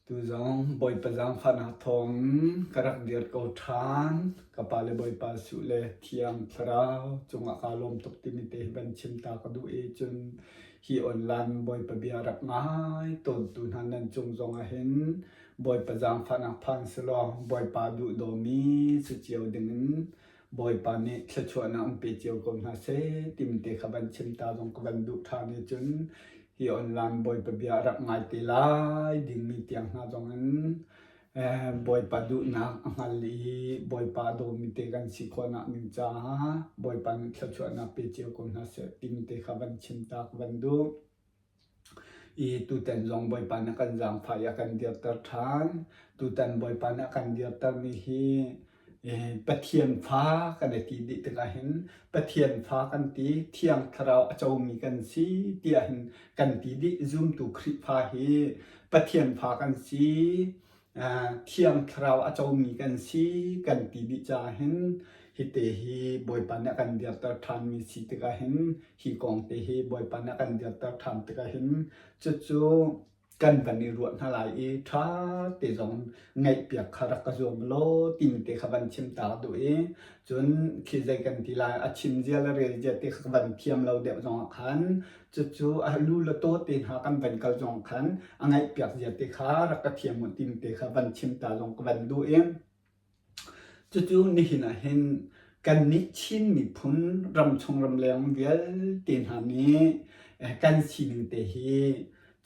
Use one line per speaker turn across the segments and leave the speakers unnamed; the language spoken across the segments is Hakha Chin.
Tuzong Bawipa zaangfahnak thawngin ka rak dir ko ṭhan. Ka pa le Bawipa Suh le Thiang Thlarau cungah kaa lawm tuk timi te hi van chim ta ka duh i cun hi online Bawipa bia rak ngai tawntu hna nan cung zongah hin Bawipa zaangfahnak phan selaw Bawipa duhdawmi si cio dingin Bawipa nih thluachuahnak an pe cio ko hna seh timi te kha van chim ta zong ka van duh ṭhan i cun hi online Bawipa bia a rak ngai te lai dingmi tiang hna zong in Bawipa duhnak a hngal i Bawipa a dawmi te kan si khawhnak ding caah Bawipa nih thluachuahnak pe cio ko hna seh timi te kha van chim ta ka van duh. I tutan zong Bawipa nih a kan zaangfah i a kan dirter ṭhan. Tutan Bawipa nih a kan dirtermi hi Pathian fa kan i ti dih tikah hin Pathian fa kan ti, Thiang Thlarau a comi kan si tiah hin kan ti dih. Zumtu Khrihfa hi Pathian fa kan si, Thiang Thlarau a comi kan si kan ti dih caah hin hite hi Bawipa nih a kan dirter ṭhanmi si tikah hin hi kong te hi Bawipa nih a kan dirter ṭhan tikah hin cucu kan van i ruah hna lai i ṭha te zong ngaihpiak kha rak ka zuam law timi te kha van chim ta ka duh i cun khi zei kan ti lai a chim zia le rel zia te kha ka van thiam lo deuh zongah khan cucu a lu le taw te hna kan van kal zong khan a ngaihpiak zia te kha rak ka thiam u timi te kha van chim ta zong ka van duh i Cucu nihin ah hin kannih Chin miphun ramchung ramleng vialte hna nih kan sining te hi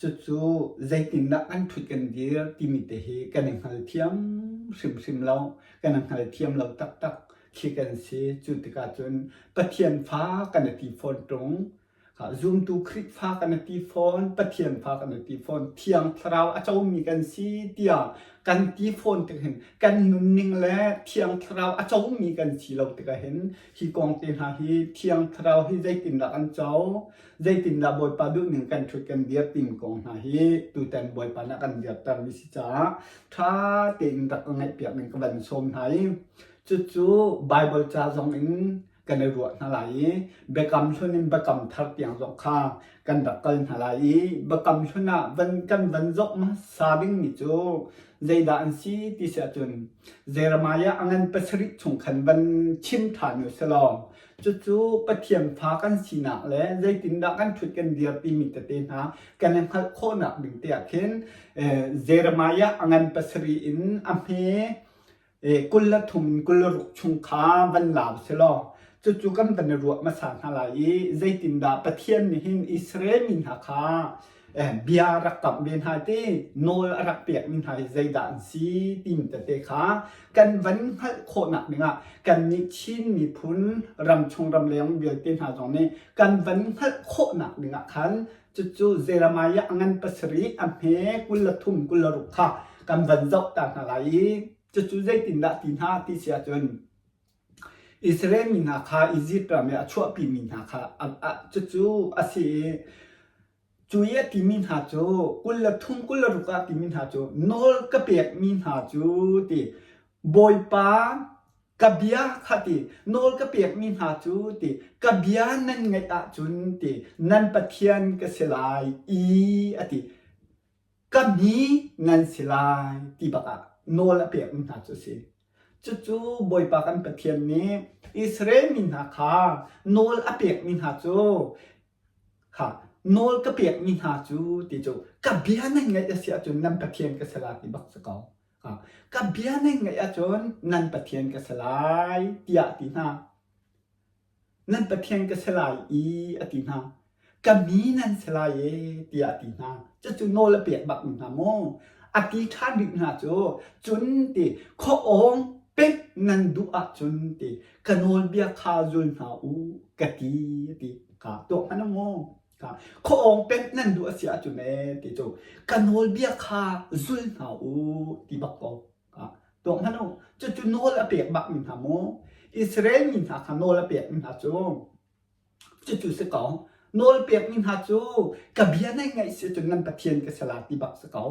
cucu zeitindah kan ṭhut kan dir timi te hi kan i hngalthiam hrimhrim lo, kan i hngalthiam lo taktak khi kan si. Cu tikah cun Pathian fa kan i ti fawn ṭung. Zumtu Khrihfa kan ti fawn, Pathian fa kan ti fawn, Thiang Thlarau a comi kan si tiah kan ti fawn tik hin kan nunning le Thiang Thlarau a comi kan si lo tikah hin hi kong te hna hi Thiang Thlarau hi zeitindah kan co, zeitindah Bawipa duhning kan ṭhut kan dir timi kong hna hi tutan Bawipa nih a kan dirtermi si caah ṭha tein rak ka ngaihpiak ning ka van sawm hna i cucu Baibal ca zong in kan i ruah hna lai i biakam hlun in biakam thar tiang zong kha kan rak kal hna lai i biakam hlun ah van kan van zoh hmasa dingmi cu zeidah an si ti si ahcun Jeremiah a ngan pasarih chung khan van chim ṭhan u silaw cucu Pathian fa kan sinak le zeitindah kan ṭhut kan dir timi tete hna kan i hngalh khawhnak ding te ah khin Jeremiah a ngan pasarih in a hme 23 in 26 chung kha van la u law cucu kan van i ruah hmasa hna lai i zeitindah Pathian nih hin Israel mi hna kha bia rak kamh ve hna ti nawl a rak pekmi hna hi zeidah an si timi tete kha kan van hngalh khawhnak dingah kannih Chin miphun ramchung ramleng vialte hna zong nih kan van hngalh khawhnak dingah khan cucu Jeremiah a ngan pasarih a hme 23 26 kha kan van zoh ta hna lai i cucu zeitindah ti hna ti si ahcun Israel mi hna kha Izipt ram i a chuahpimi hna kha cucu a si i cu i a timi hna cu 23 26 ah timi hna cu nawl ka pekmi hna cu ti Bawipa ka bia kha ti nawl ka pekmi hna cu ti ka bia nan ngaih ahcun ti nan Pathian ka si lai i a ti ka mi nan si lai ti bak ah nawl a pekmi hna cu a si. Cucu Bawipa kan Pathian nih Israel mi hna kha nawl a pekmi hna cu kha nawl ka pekmi hna cu ti cu ka bia nan ngaih a si ahcun nan Pathian ka si lai ti bak si ko. Ka bia nan ngaih ahcun nan Pathian ka si lai tiah a ti hna. Nan Pathian ka si lai i a ti hna. Ka mi nan si lai e tiah a ti hna. Cucu nawl a pek bakmi hna maw? A ti ṭhan rih hna cu cun ti khuaawng pek nan duh ahcun ti ka nawlbia kha zul hna u ka ti a ti. Ka tuah hmanh maw? Khuaawng pek nan duh a si ahcun ee ti cu ka nawlbia kha zul hna u ti bak ko. Tuak hmanh u. Cucu nawl a pek bakmi hna maw? Israel mi hna kha nawl a pekmi hna cu cucu si ko. Nawl pekmi hna cu ka bia nan ngaih si cun nan Pathian ka si lai ti bak si ko.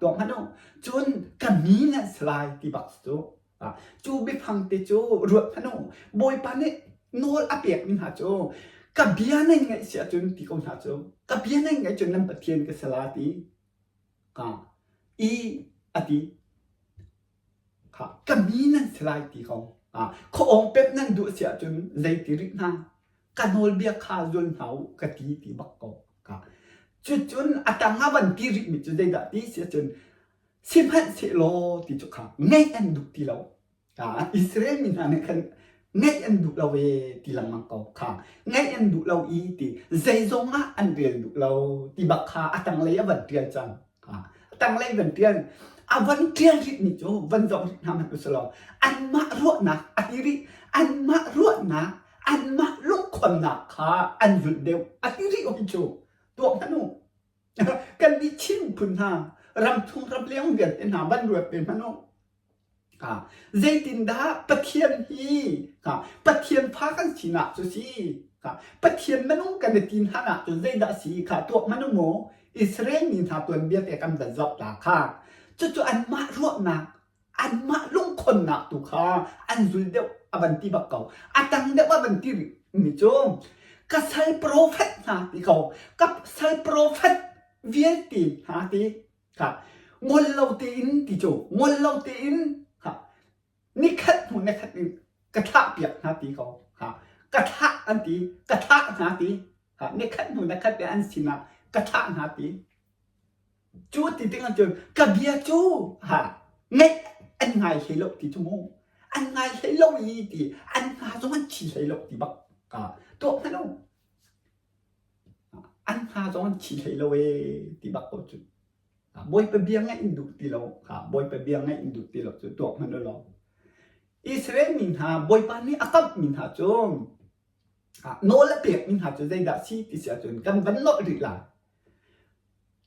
Tuak hmanh u. Cun ka mi nan si lai ti bak si cu. Cu biafang te cu ruat hmanh u. Bawipa nih nawl a pekmi hna cu ka bia nan ngaih si ahcun ti ko hna cu. Ka bia nan ngaih cun nan Pathian ka si lai ti. I a ti. Kha ka mi nan si lai ti ko. Khuaawng pemh nan duh si ahcun zeiti rih hna ka nawlbia kha zul hna u ka ti ti bak ko. Cucun a tang ah van ti rihmi cu zeidah ti si ahcun sihmanhsehlaw ti cu kha ngeih an duh ti lo. Israel mi hna nih khan ngeih an duh lo ee ti lengmang ko kha. Ngeih an duh lo i ti zeizong ah an rel duh lo ti bak kha a tanglei a van ṭial cang. A tanglei van ṭial a van ṭial rihmi cu van zoh rih hna hmanh usih law anmah ruahnak a ti rih anmah ruahnak anmah lungkhonnak kha an zulh deuh a ti rih hoi cu tuak hmanh u. Kannih Chin miphun hna ramchung ramleng vialte hna van ruat ve hmanh u. Zeitindah Pathian hi Pathian fa kan sinak cu si? Pathian minung kan i ti hnanak cu zeidah a si kha tuak hmanh u mu. Israel mi hna tuanbia te kan van zoh ta kha. Cucu anmah ruahnak, anmah lungkhonnak tu kha an zul deuh a van ti bak ko. A tang deuh a van ti rih mi cu ka sal profet hna ti ko. Ka sal profet vialte hna ti Kha ngol lo tein ti cu ngol lo tein kha nikhat hnu nikhat in ka thlah piak hna ti ko kha ka thlah an ti ka thlah hna ti kha nikhat hnu nikhat te an sinah ka thlah hna ti cu ti tikah cun ka bia cu ha ngaih an ngai hlei lo ti cu mu an ngai hlei lo i ti an hna zong an thi hlei lo ti bak ka tuah hmanh u An hna zong an thi hlei lo ee ti bak ko cu. Bawipa bia ngaih in duh ti lo. Bawipa bia ngaih in duh ti lo cu tuak hmanh u law. Israel mi hna Bawipa nih a kamhmi hna cu nawl a pekmi hna cu zeidah si ti si ahcun kan van nolh rih lai.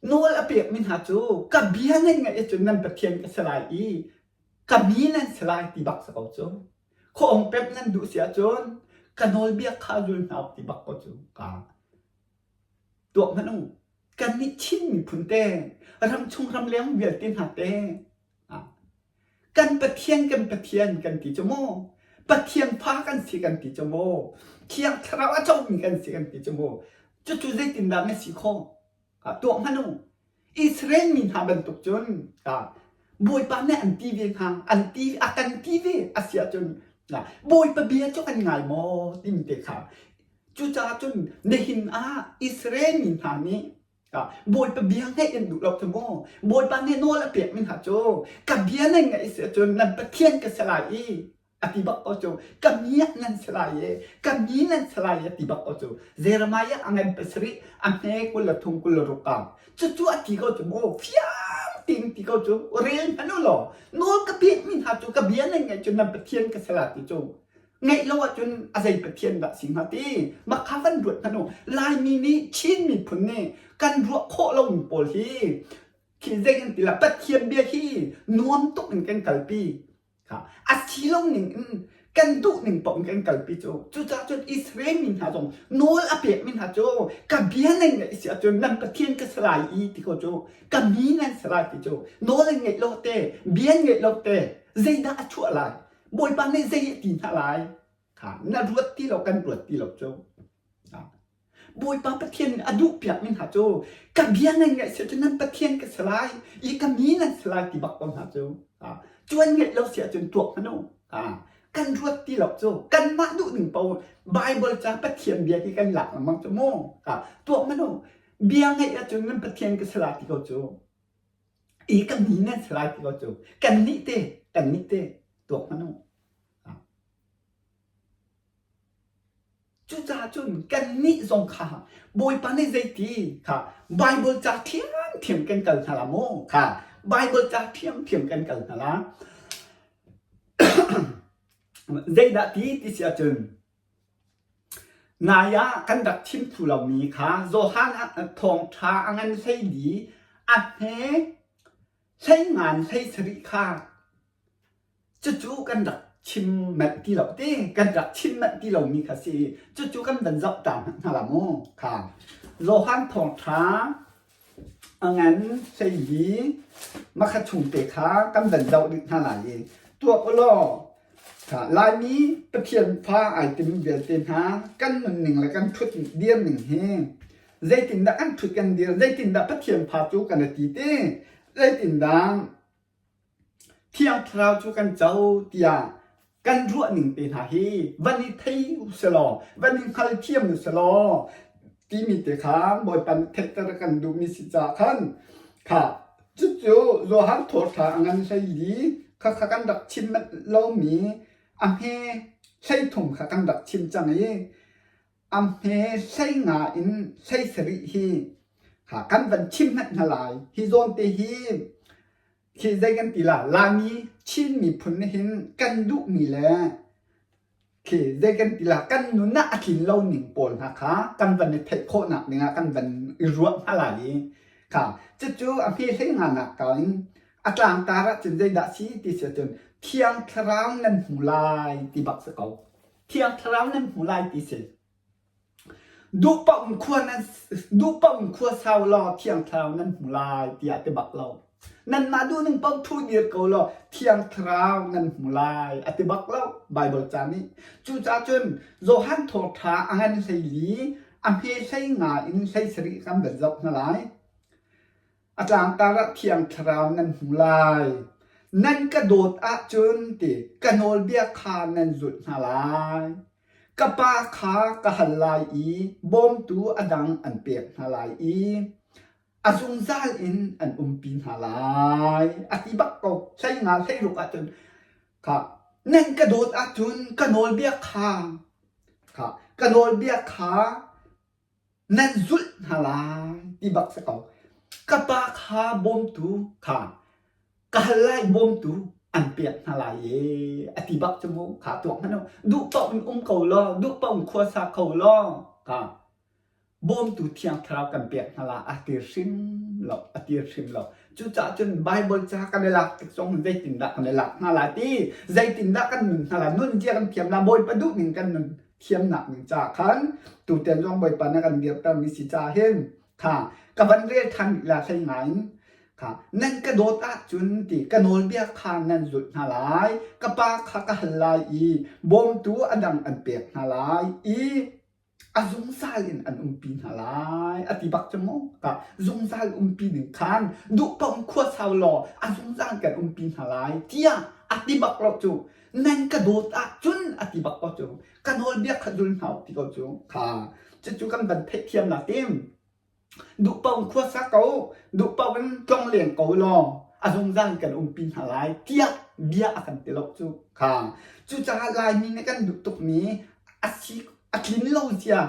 Nawl a pekmi hna cu ka bia nan ngaih ahcun nan Pathian ka si lai i ka mi nan si lai ti bak si ko cu. Khuaawng pemh nan duh si ahcun ka nawlbia kha zul hna u ti bak ko cu ka tuah hmanh u. Kannih Chin miphun te, ramchung ramleng vialte hna te, kan Pathian kan Pathian kan ti cu mu. Pathian fa kan si kan ti cu mu. Thiang Thlarau a comi kan si kan ti cu mu. Cucu zeitindah na si khawh? Tuah hmanh u. Israel mi hna bantuk cun Bawipa nih an ti ve hnga, an ti, a kan ti ve a si ahcun Bawipa bia cu kan ngai maw timi te kha. Cucaah cun nihin ah Israel mi hna nih Bawipa bia ngaih an duh lo cu mu. Bawipa nih nawl a pekmi hna cu ka bia nan ngaih si ahcun nan Pathian ka si lai i a ti bak ko cu ka mi ah nan si lai i ka mi nan si lai a ti bak ko cu Jeremiah a ngan pasarih a hme kul le thum kul le ruk ah cucu a ti ko cu mu fiang tein ti ko cu rel hmanh u law nawl ka pekmi hna cu ka bia nan ngaih cun nan Pathian ka si la ti cu ngaih lo ahcun a zei Pathian dah si hnga ti mah kha van ruat hmanh u Laimi nih Chin miphun nih kan ruah khawh lomi pawl hi khi zei kan ti la Pathian bia hi nuam tuk in kan kalpi A si lo ning in kan duh ning paoh in kan kalpi cu. Cucaah cun Israel mi hna zong nawl a pekmi hna cu ka bia nan ngaih si ahcun nan Pathian ka si lai i ti ko cu ka mi nan si lai ti cu nawl an ngeih lo te bia an ngeih lo te zeidah a chuah lai Bawipa nih zei a ti hna lai kha na ruat ti lo kan ruat ti lo cu. Bawipa Pathian nih a duhpiakmi hna cu ka bia nan ngaih si ahcun nan Pathian ka si lai i ka mi nan si lai ti bak ko hna cu. Cu an ngaih lo si ahcun tuak hmanh u. Kan ruat ti lo cu kanmah duh ning paoh Bible ca Pathian bia hi kan lak lengmang cu mu. Tuak hmanh u. Bia ngaih ahcun nan Pathian ka si lai ti ko cu. I ka mi nan si lai ti ko cu. Kannih te, kannih te tuak hmanh u. Cucaah cun kannih zong kha Bawipa nih zeiti kha Baibal ca ṭhiamṭhiam kan kal hna la maw? Kha Baibal ca ṭhiamṭhiam kan kal hna la. Zeidah ti ti si ahcun nai ah kan rak chim thlu lomi kha Johan thawngṭha a ngan hleili a hme hlei ngan hlei sarih kha Cucu kan rak chim manh ti lo ti kan rak chim manh ti lomi kha si. Cucu kan van zoh ta hna la mu kha. Johan thawngṭha a ngan hleili makha chung te kha kan van zoh dih hna lai i tuak u law kha Laimi Pathian fa ai timi vialte hna kan nunning le kan ṭhut dir ning hi zeitindah kan ṭhut kan dir zeitindah Pathian fa cu kan i ti ti. Zeitindah Thiang Thlarau cu kan co tiah kan ruah ning te hna hi van i thei u selaw, van i hngalthiam u selaw timi te kha Bawipa nih theihter a kan duhmi si caah khan kha cucu Johan thawhṭha a ngan hleili khakha kan rak chim manh lomi a hme 13 kha kan rak chim cang i a hme 15 in 17 hi kha kan van chim hmanh hna lai. Hi zawn te hi Khi zei kan ti la Laimi Chin miphun nih hin kan duhmi le khi zei kan ti la kan nun ah a tlin lo ning pawl hna kha kan van i theih khawhnak ding ah kan van i ruah hna lai i kha cucu a hme hlei nga nak ka in a tlangtar ah cun zeidah si ti si ahcun Thiang Thlarau nan hmu lai ti bak si ko. Thiang Thlarau nan hmu lai ti si. Duhpaoh in khua nan duhpaoh in khua sau law Thiang Thlarau nan hmu lai tiah ti bak lo. Nanmah duhning paoh thu dir ko law Thiang Thlarau nan hmu lai a ti bak lo Baibal ca nih. Cucaah cun Johan Thawngṭha a ngan 14 a hme 15 in 17 kan van zoh hna lai. A tlangtar ah Thiang Thlarau nan hmu lai. Nan ka dawt ahcun ti ka nawlbia kha nan zulh hna lai. Ka pa kha ka hal lai i bawmtu a dang an pek hna lai i a zungzal in an umpi hna lai. A ti bak ko. 15 16 ahcun kha nan ka dawt ahcun ka nawlbia kha kha ka nawlbia kha nan zulh hna lai ti bak si ko. Ka pa kha bawmtu kha ka hal lai bawmtu an pek hna lai e a ti bak cu mu kha tuak hmanh u duh paoh in um ko law duh paoh in khua sa kho law kha bawmtu thiang thlarau kan pek hna la a ti hrim lo a ti hrim lo cucaah cun Bible ca kan i lak tik zong zeitindah kan i lak hna la ti zeitindah kan nun hna la nun zia kan thiam la Bawipa duh ning kan nun thiamnak ning ca khan tutan zong Bawipa na kan dirtermi si ca hin kha ka van rel than rih la hlei ngai in kha nan ka dawt ahcun ti ka nawlbia kha nan zulh hna lai ka pa kha ka hal lai i bawmtu a dang an pek hna lai i a zungzal in an umpi hna lai a ti bak cu mu ka zungzal umpi ding khan duh paoh khua sau law a zungzal kan umpi hna lai tiah a ti bak lo cu nan ka dawt ahcun a ti bak ko cu ka nawlbia kha zul hna ti ko cu kha cucu kan van theihthiam la tim duh paoh khua sa ko duh paoh in tlong leng ko law a zungzal kan umpi hna lai tiah bia a kan ti lo cu kha cucaah Laimi nih kan duh tukmi a si a tlin lo zia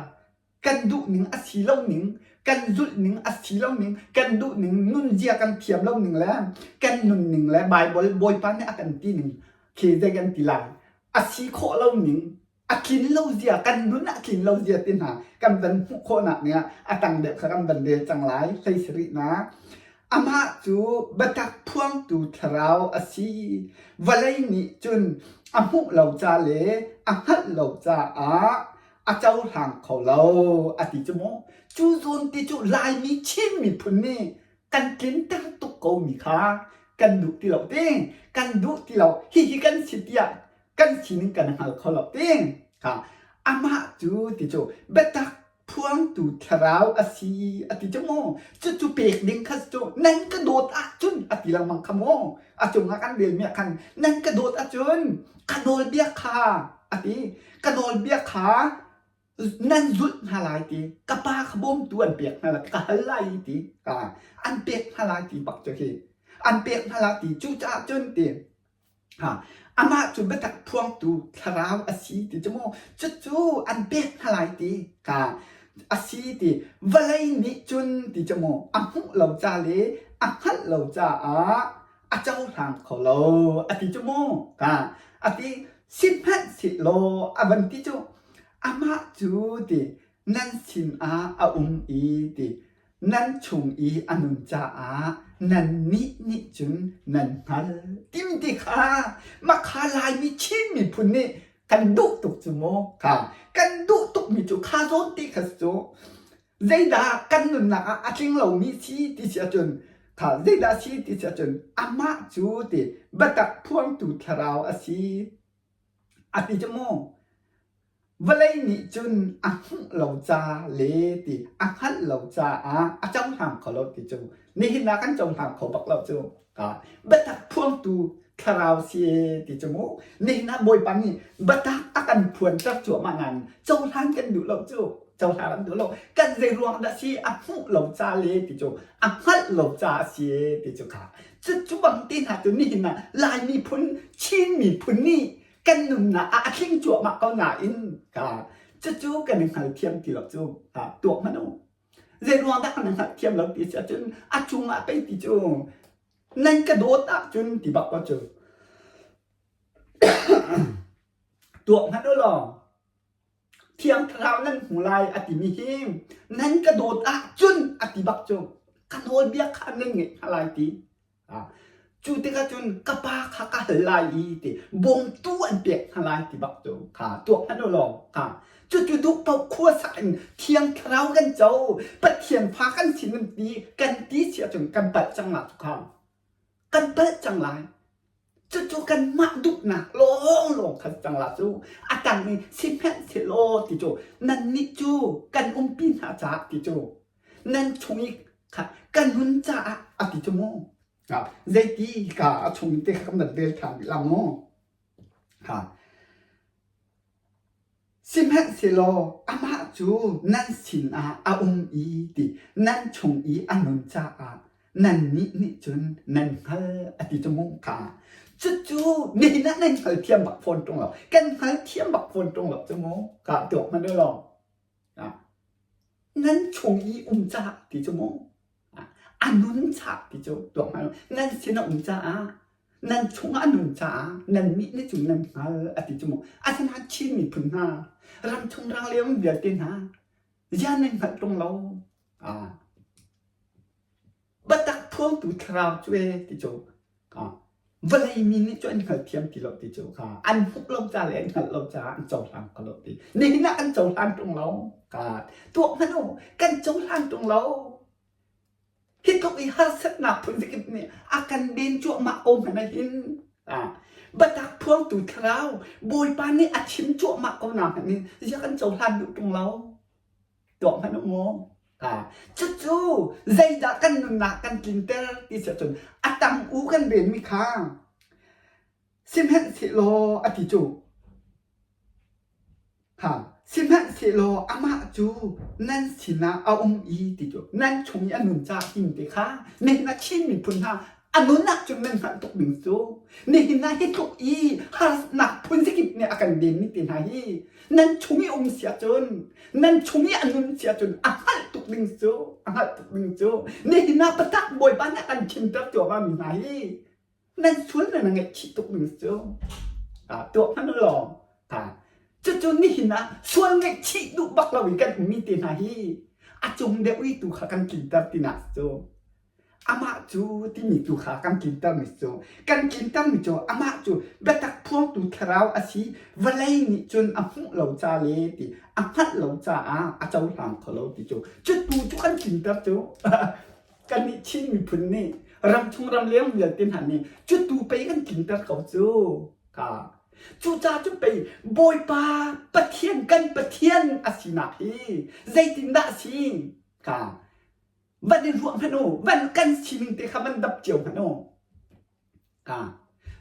kan duh ning a si lo ning kan zulh ning a si lo ning kan duh ning nunzia kan thiam lo ning le kan nun ning le Bible Bawipa nih a kan ti ning khi zei kan ti lai a si khawh lo ning a tlin lo zia kan nun a tlin lo zia ti hna kan van hmuh khawhnak ning ah a tang deuh kha kan van rel cang lai hlei sarih na amah cu biatak phuangtu thlarau a si vawlei nih cun a hmuh lo ca le a hngalh lo caah a cohlang kho lo a ti cu mu cu zawn ti cu Laimi Chin miphun nih kan tlinter tuk ko mi kha kan duh ti lo ti kan duh ti lo hihi kan si tiah kan sining kan hngal kho lo ti kha amah cu ti cu biatak phuangtu thlarau a si a ti cu mu cucu pek ding kha cu nan ka dawt ahcun a ti lengmang kha mu a cungah kan relmi ah khan nan ka dawt ahcun ka nawlbia kha a ti ka nawlbia kha nan zulh hna lai ti ka pa kha bawmtu an pek hna lai ka hal lai ti ka an pek hna lai ti bak cu khi an pek hna lai ti cucaah cun ti ha amah cu biatak phuangtu thlarau a si ti cu mu cucu an pek hna lai ti ka a si ti vawlei nih cun ti cu mu a hmuh lo ca le a hngalh lo caah a cohlang kho lo a ti cu mu ka a ti sihmanhsehlaw a van ti cu amah cu ti nan sinah a um i ti nan chung i a nun caah nannih nih cun nan hngal timi ti kha makha Laimi Chin miphun nih kan duh tuk cu mu kha kan duh tukmi cu kha zawn ti kha cu Zeidah kan nunnak ah a tling lomi si ti si ahcun kha zeidah si ti si ahcun amah cu ti biatak phuangtu thlarau a si a ti cu mu. Vawlei nih cun a hmuh lo ca le ti a hngalh lo caah a cohlang kho lo ti cu nihin ah kan cohlang kho bak lo cu. Biatak phuangtu thlarau si ti cu mu. Nihin ah Bawipa nih biatak a kan phuanter cuahmah nain cohlan kan duh lo cu. Cohlan kan duh lo. Kan zei ruang dah si a hmuh lo ca le ti cu a hngalh lo ca a si ti cu kha. Cu cu bang te hna cu nihin ah Lai miphun, Chin miphun nih kan nunnak ah a tling cuahmah ko nain ka cucu kan i hngalthiam ti lo cu tuak hmanh u. Zei ruang dah kan i hngalhthiam lo ti si ahcun a cungah pei ti cu nan ka dawt ahcun ti bak ko cu. Tuak hmanh u law Thiang Thlarau nan hmu lai a timi hi nan ka dawt ahcun a ti bak cu ka nawlbia kha nan ngaih hna lai ti. Cu tikah cun ka pa kha ka hal lai i ti bawmtu an pek hna lai ti bak cu kha tuak hmanh u law kha cucu duh paoh khuasak in Thiang Thlarau kan co Pathian fa kan si nan ti kan ti si ahcun kan palh cang la cu kha kan palh cang lai. Cucu kanmah duhnak lawnglawng kha cang la cu a tang i sihmanhsehlaw ti cu nannih cu kan umpi hna caah ti cu nan chung i kha ka nun caah a ti cu mu. Zeiti ka a chung te kha kan van rel ṭhan rih la mu. Ha. Sihmanhsehlaw amah cu nan sinah a um i ti nan chung i a nun caah nannih nih cun nan hngal a ti cu mu kha. Cucu nihin ah nan hngalthiam bak fawn ṭung lo. Kan hngalthiam bak fawn ṭung lo cu mu. Ka tuak hmanh u law. Nan chung i um caah ti cu mu. A nun caah ti cu tuak hmanh u. Nan sin a um caah nan chungah a nun caah nannih nih cun nan hngal a ti cu mu. Asinain Chin miphun hna, ramchung rangleng vialte hna, ziah nan hngalh ṭung lo? Ah. Biatak phuangtu thlarau cu ee ti cu vawlei mi nih cu an hngalthiam ti lo ti cu kha an hmuh lo ca le an hngalh lo caah an cohlang kho lo ti. Nihin ah an cohlan ṭung lo. Ka tuak hmanh u, kan cohlan ṭung lo. Hi tluk i harsatnak phun zakip nih a kan den cuahmah ko hmanh ah hin biatak phuangtu thlarau Bawipa nih a chim cuahmah ko na hmanh hin ziah kan cohlan duh ṭung lo? Tuak hmanh u mu. Cucu zeidah kan nunnak kan tlinter ti si ahcun a tang u kan relmi kha sihmanhsehlaw a ti cu Sihmanhsehlaw amah cu nan sinah a um i ti cu nan chung i a nun caah tin te kha nihin ah Chin miphun hna a nun ahcun nan hngalh tuk ding cu nihin ah hi tluk i harnak phun zakip nih a kan denmi te hna hi nan chung i um si ahcun nan chung i a nun si ahcun a hngalh tuk ding cu a hngalh tuk ding cu nihin ah biatak Bawipa nih a kan chimter cuahmah mi hna hi nan sual na ngaihchih tuk ding cu tuah hmanh u law cucu nihin ah sual ngaihchih duh bak lo in kan ummi te hna hi a cung deuh i tu kha kan tlinter tinak cu amah cu timi tu kha kan tlinter mi cu kan tlinter mi cu amah cu biatak phuangtu thlarau a si vawlei nih cun a hmuh lo ca le ti a hngalh lo caah a cohlang kho lo ti cu cu tu cu kan tlinter cu Kannih Chin miphun nih ramchung ramleng vialte hna nih cutu pei kan tlinter ko cu. Ka. Cucaah cu pei Bawipa Pathian kan Pathian a sinak hi zeitindah a si? Ka. Van i ruah hmanh u, van kan sining te kha van dap cio hmanh u.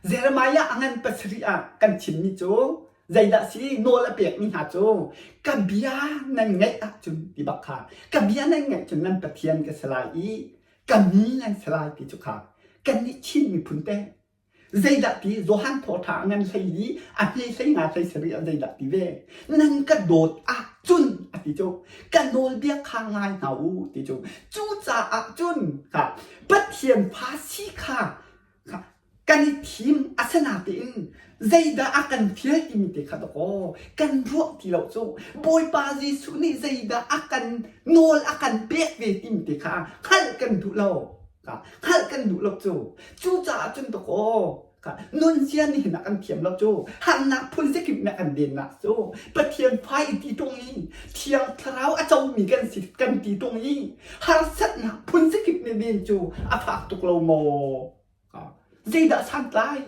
Jeremiah a ngan pasarih ah kan chimmi cu zeidah si nawl a pekmi hna cu ka bia nan ngaih ahcun ti bak kha ka bia nan ngaih cun nan Pathian ka si lai i ka mi nan si lai ti cu kha kannih Chin miphun te zeidah ti Johan thawṭha a ngan hlei i a hme hlei nga hlei sarih ah zeidah ti ve nan ka dawt ahcun a ti cu ka nawlbia kha ngai hna u ti cu cucaah cun kha Pathian fa si kha kan i thim asinatein zeidah a kan fial timi te kha dawkaw kan ruah ti lo cu Bawipa Jesuh nih zeidah a kan nawl a kan pek ve timi te kha hngalh kan duh lo hngalh kan duh lo cu cucaah cun dawkaw nunzia nihin ah kan thiam lo cu harnak phun zakip nih a kan dennak cu Pathian fa i ti ṭung i Thiang Thlarau a comi kan si kan ti ṭung i harsatnak phun zakip nih den cu a fak tuk lo maw? Zeidah santlai?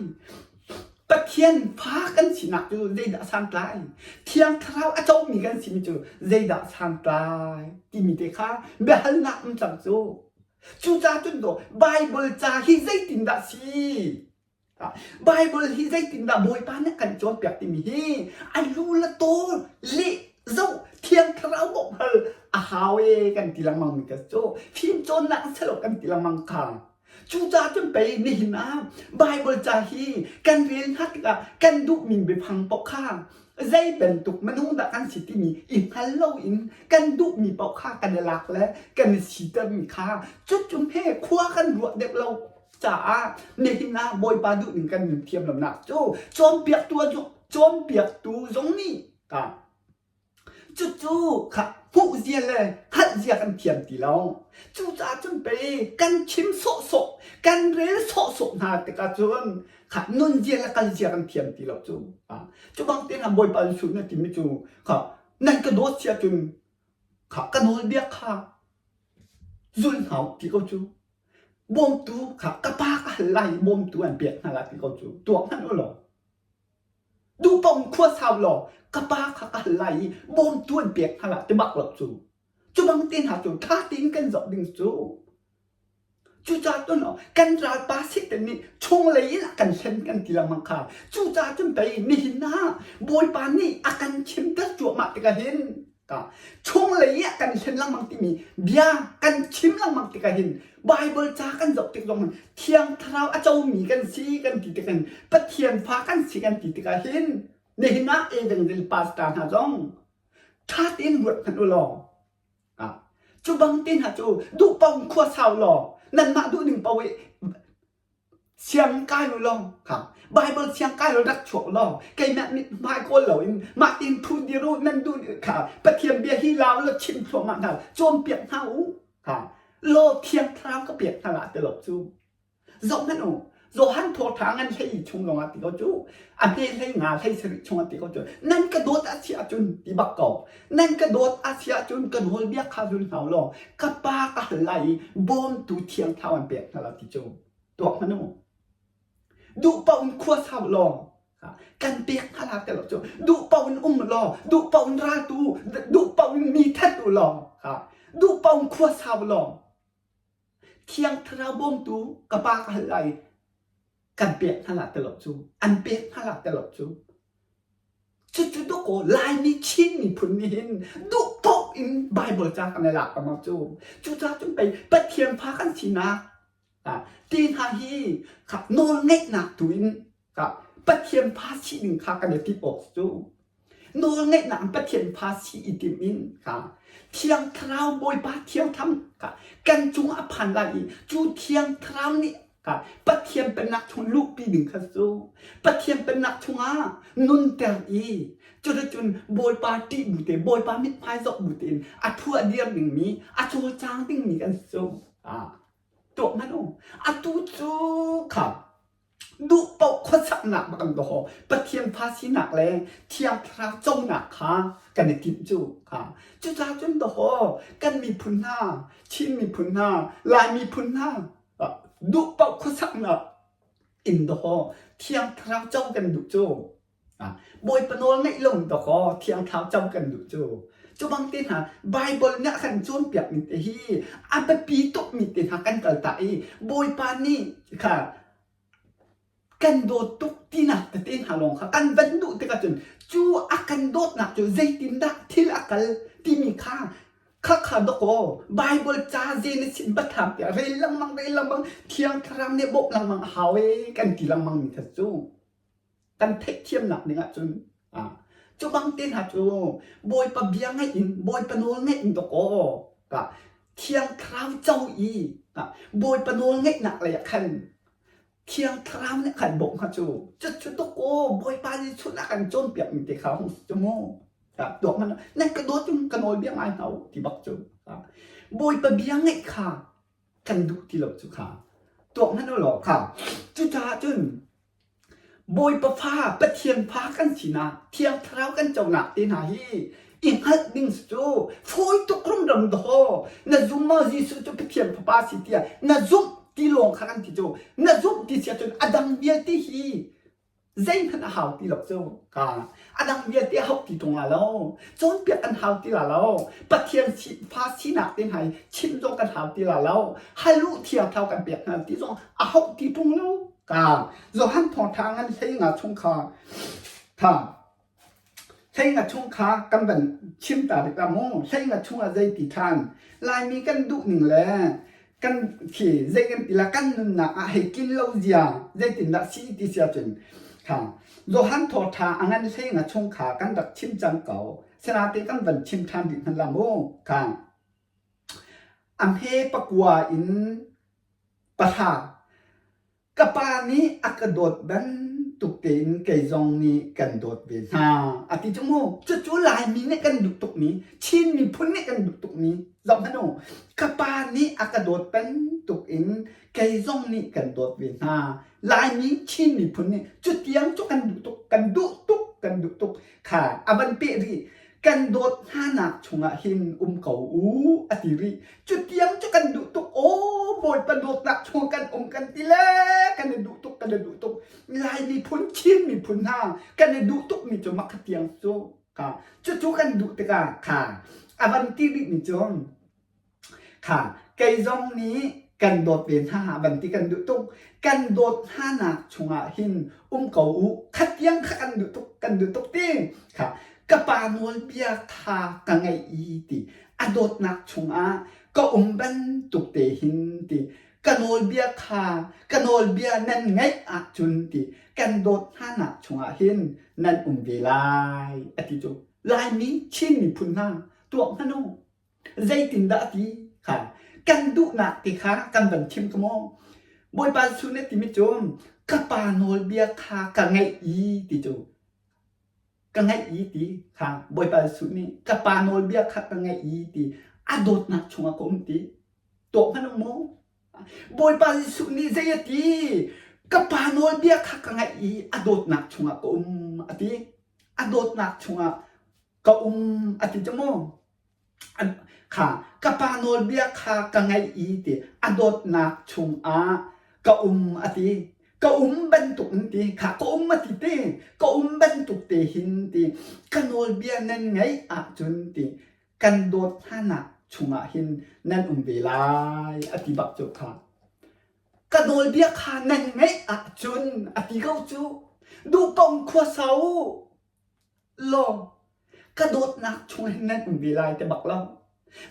Pathian fa kan sinak cu zeidah santlai? Thiang Thlarau a comi kan simi cu zeidah santlai? Timi te kha biahalnak um cang cu. Cucaah cun daw Baibal ca hi zeitindah si? Baibal hi zeitindah Bawipa nih kan cawnpiak timi hi a lu le taw leh zoh Thiang Thlarau bawmh hal a hau e kan ti lengmang mi ka cu fim cawnnak a si lo kan ti lengmang kha. Cucaah cun pei nihin ah Baibal ca hi kan rel hna tikah kan duhmi biafang paoh kha zei bantuk minung dah kan si timi i hngal loin kan duhmi paoh kha kan i lak le kan i sitermi kha cucu he khua kan ruah deuh lo caah nihin ah Bawipa duhning kan nun thiam lonak cu cawnpiaktu cawnpiaktu zong nih ka Cucu kha hmuh zia le hngalh zia kan thiam ti lo. Cucaah cun pei kan chim sawhsawh, kan rel sawhsawh hna tikah cun kha nun zia le kal zia kan thiam ti lo cu. Cu bang te hna Bawipa Jesuh na timi cu kha nan ka dawt si ahcun kha ka nawlbia kha zul hna u ti ko cu. Bawmtu kha ka pa ka hal lai i bawmtu an pek hna lai ti ko cu. Tuak hmanh u law. Duhpaoh in khua sau law ka pa kha ka hal lai i bawmtu an pek hna lai ti bak lo cu. Cu bang te hna cu ṭha tein kan zoh ding cu. Cucaah cun kan ralpa Satan nih chunglei in a kan hlen kan ti lengmang kha. Cucaah cun pei nihin ah Bawipa nih a kan chimter cuahmah tikah hin chunglei i a kan hlen lengmang timi bia kan chim lengmang tikah hin Baibal ca kan zoh tik zong Thiang Thlarau a comi kan si kan ti tik hin Pathian fa kan si kan ti tikah hin nihin ah Evangelist pastor hna zong ṭha tein ruat hmanh u law cu bang te hna cu duh paoh in khua sau law nanmah duh ning paoh i Siang kai u law kha Baibal siang kai law rak chuak law keimah mithmai kawl loin mah tin phu dir u nan duh kha Pathian bia hi lau law chim thluahmah hna cawnpiak hna u kha law thiang thlarau ka pek hna la ti lo cu zoh hmanh u Johan thawṭha ngan hlei chung lawngah ti ko cu a hme hlei nga hlei sarih chungah ti ko cu nan ka dawt a si ahcun ti bak ko nan ka dawt a si ahcun ka nawlbia kha zul hna u law ka pa ka hal lai i bawmtu thiang thlarau an pek hna lai ti cu tuak hmanh u duh paoh in khua sau law kan pek hna la ti lo cu duh paoh in um law duh paoh in raltu duh paoh in mi that u law duh paoh in khua sau law Thiang Thlarau bawmtu ka pa ka hal lai kan pek hna la ti lo cu an pek hna la ti lo cu cucu dawkaw Laimi Chin miphun nih hin duh paoh in Bible ca kan i lak lengmang cu cucaah cun pei Pathian fa kan sinak te hna hi nawl ngeihnak tu in Pathian fa si ding kha kan i timh awk cu nawlngeihnak in Pathian fa si i tim in kha Thiang Thlarau Bawipa Thiang Thlam kha kan cungah a phan lai i cu Thiang Thlarau nih kha Pathian pennak chung luhpi ding kha cu Pathian pennak chungah nunter i cuticun Bawipa ṭih bu te Bawipa mithmai zoh bu tein a thu a dir dingmi a cawlcang dingmi kan si cu tuah hmanh u atu cu kha duh paoh khuasaknak bak an doh Pathian fa sinak le Thiang Thlarau conak kha kan i timh cu kha cucaah cun doh kan miphun hna Chin miphun hna Lai miphun hna duh paoh khuasaknak in doh Thiang Thlarau co kan duh cu Bawipa nawl ngaih lo in dawkaw Thiang Thlarau co kan duh cu cu bang te hna Bible nih a kan cawnpiak mi te hi a biapi tuk mi te hna kan kal ta i Bawipa nih kha kan dawt tuk tinak tete hna lawng kha kan van duh tikah cun cu a kan dawtnak cu zeitindah thil a kal timi kha khakha dawkaw Bible ca Genesis biathlam tiah rel lengmang rel lengmang Thiang Thlarau nih bawmh lengmang a hau ee kan ti lengmang mi kha cu kan theihthiamnak ding ahcun cu bang te hna cu Bawipa bia ngaih in Bawipa nawl ngaih in dawkaw ka Thiang Thlarau co i Bawipa nawl ngaihnak lei ah khan Thiang Thlarau nih khan bawmh kha cu cucu dawkaw Bawipa Jesuh nih a kan cawnpiak mi te kha hung si cu mu tuak hmanh nan ka dawt cun ka nawl bia ngai hna u ti bak cu Bawipa bia ngaih kha kan duh ti lo cu kha tuak hmanh u law kha cucaah cun Bawipa fa, Pathian fa kan sinak, Thiang Thlarau kan conak te hna hi i hngalh ding cu fawi tuk rumram dawh. Na zum maw Jesuh cu Pathian Fapa si tiah na zumh ti lawng kha kan ti cu. Na zumh ti si ahcun a dang vialte hi. Zeihmanh a hau ti lo cu. Ka a dang vialte a hauh ti ṭung la lo. Cawnpiak kan hau ti la lo. Pathian si, fa sinak te hna hi chim zong kan hau ti la lo. Hal u thiang thlau kan pek hna ti zong a hauh ti ṭung lo. Ka Johan thawngṭha ngan hlei nga chung kha tha hlei nga chung kha kan van chim ta rih la mu. Hlei nga chung ah zei ti ṭhan Laimi kan duh ning le kan khi zei kan ti la kan nunnak ah hei tlin lo zia zeitindah si ti sia cun kha Johan thawtha a ngan hlei nga chung kha kan rak chim cang ko sinate kan van chim ṭhan rih hman la mu kha a hme pakua in pahra Ka pa nih a ka dawt bantuk tein kei zong nih kan dawt ve hna a ti cu mu. Cucu Laimi nih kan duh tukmi, Chin miphun nih kan duh tukmi zoh hmanh u. Ka pa nih a ka dawt bantuk in kei zong nih kan dawt ve hna. Laimi Chin miphun nih cutiang cu kan duh tuk, kan duh tuk, kan duh tuk kha a van peh rih. Kan dawt hnanak chungah hin um ko u a ti rih. Cutiang cu kan duh tuk aw Bawipa dawtnak chung kan um kan ti le kan i duh tuk kan i duh tuk. Lai miphun Chin miphun hna kan i duh tuk mi cu mak tiang cu kha cucu kan duh tikah kha a van ti rih mi cu Kha kei zong nih kan dawt ve hna van ti kan duh tuk. Kan dawt hna nak chungah hin um ko u. Khat tiang kha kan duh tuk, kan duh tuk ti. Kha ka pa nawlbia kha ka ngaih i ti. A dawtnak chungah ka um bantuk te hin ti. Ka nawlbia kha ka nawlbia nan ngaih ahcun ti. Kan dawt hna nak chungah hin nan um ve lai a ti cu. Laimi Chin miphun hna tuak hmanh u. Zeitindah a ti kha kan duhnak ti kha kan van chim ka maw? Bawipa Jesuh nih a timi cu ka pa nawlbia kha ka ngaih i ti cu ka ngaih i ti kha Bawipa Jesuh nih ka pa nawlbia kha ka ngaih i ti a dawtnak chungah ka um ti tuah hmanh u maw? Bawipa Jesuh nih zei a ti? Ka pa nawlbia kha ka ngaih i a dawtnak chungah ka um a ti. A dawtnak chungah ka um a ti cu mu. Kha ka pa nawlbia kha ka ngaih i ti a dawtnak chungah ka um a ti. Ka um bantuk in ti kha ka um a ti ti ka um bantuk te hin ti ka nawlbia nan ngaih ahcun ti kan dawt hnanak chungah hin nan um ve lai a ti bak cu kha. Ka nawlbia kha nan ngaih ahcun a ti ko cu. Duh paoh khua sau lawng ka dawtnak chung hin nan um ve lai ti bak lo.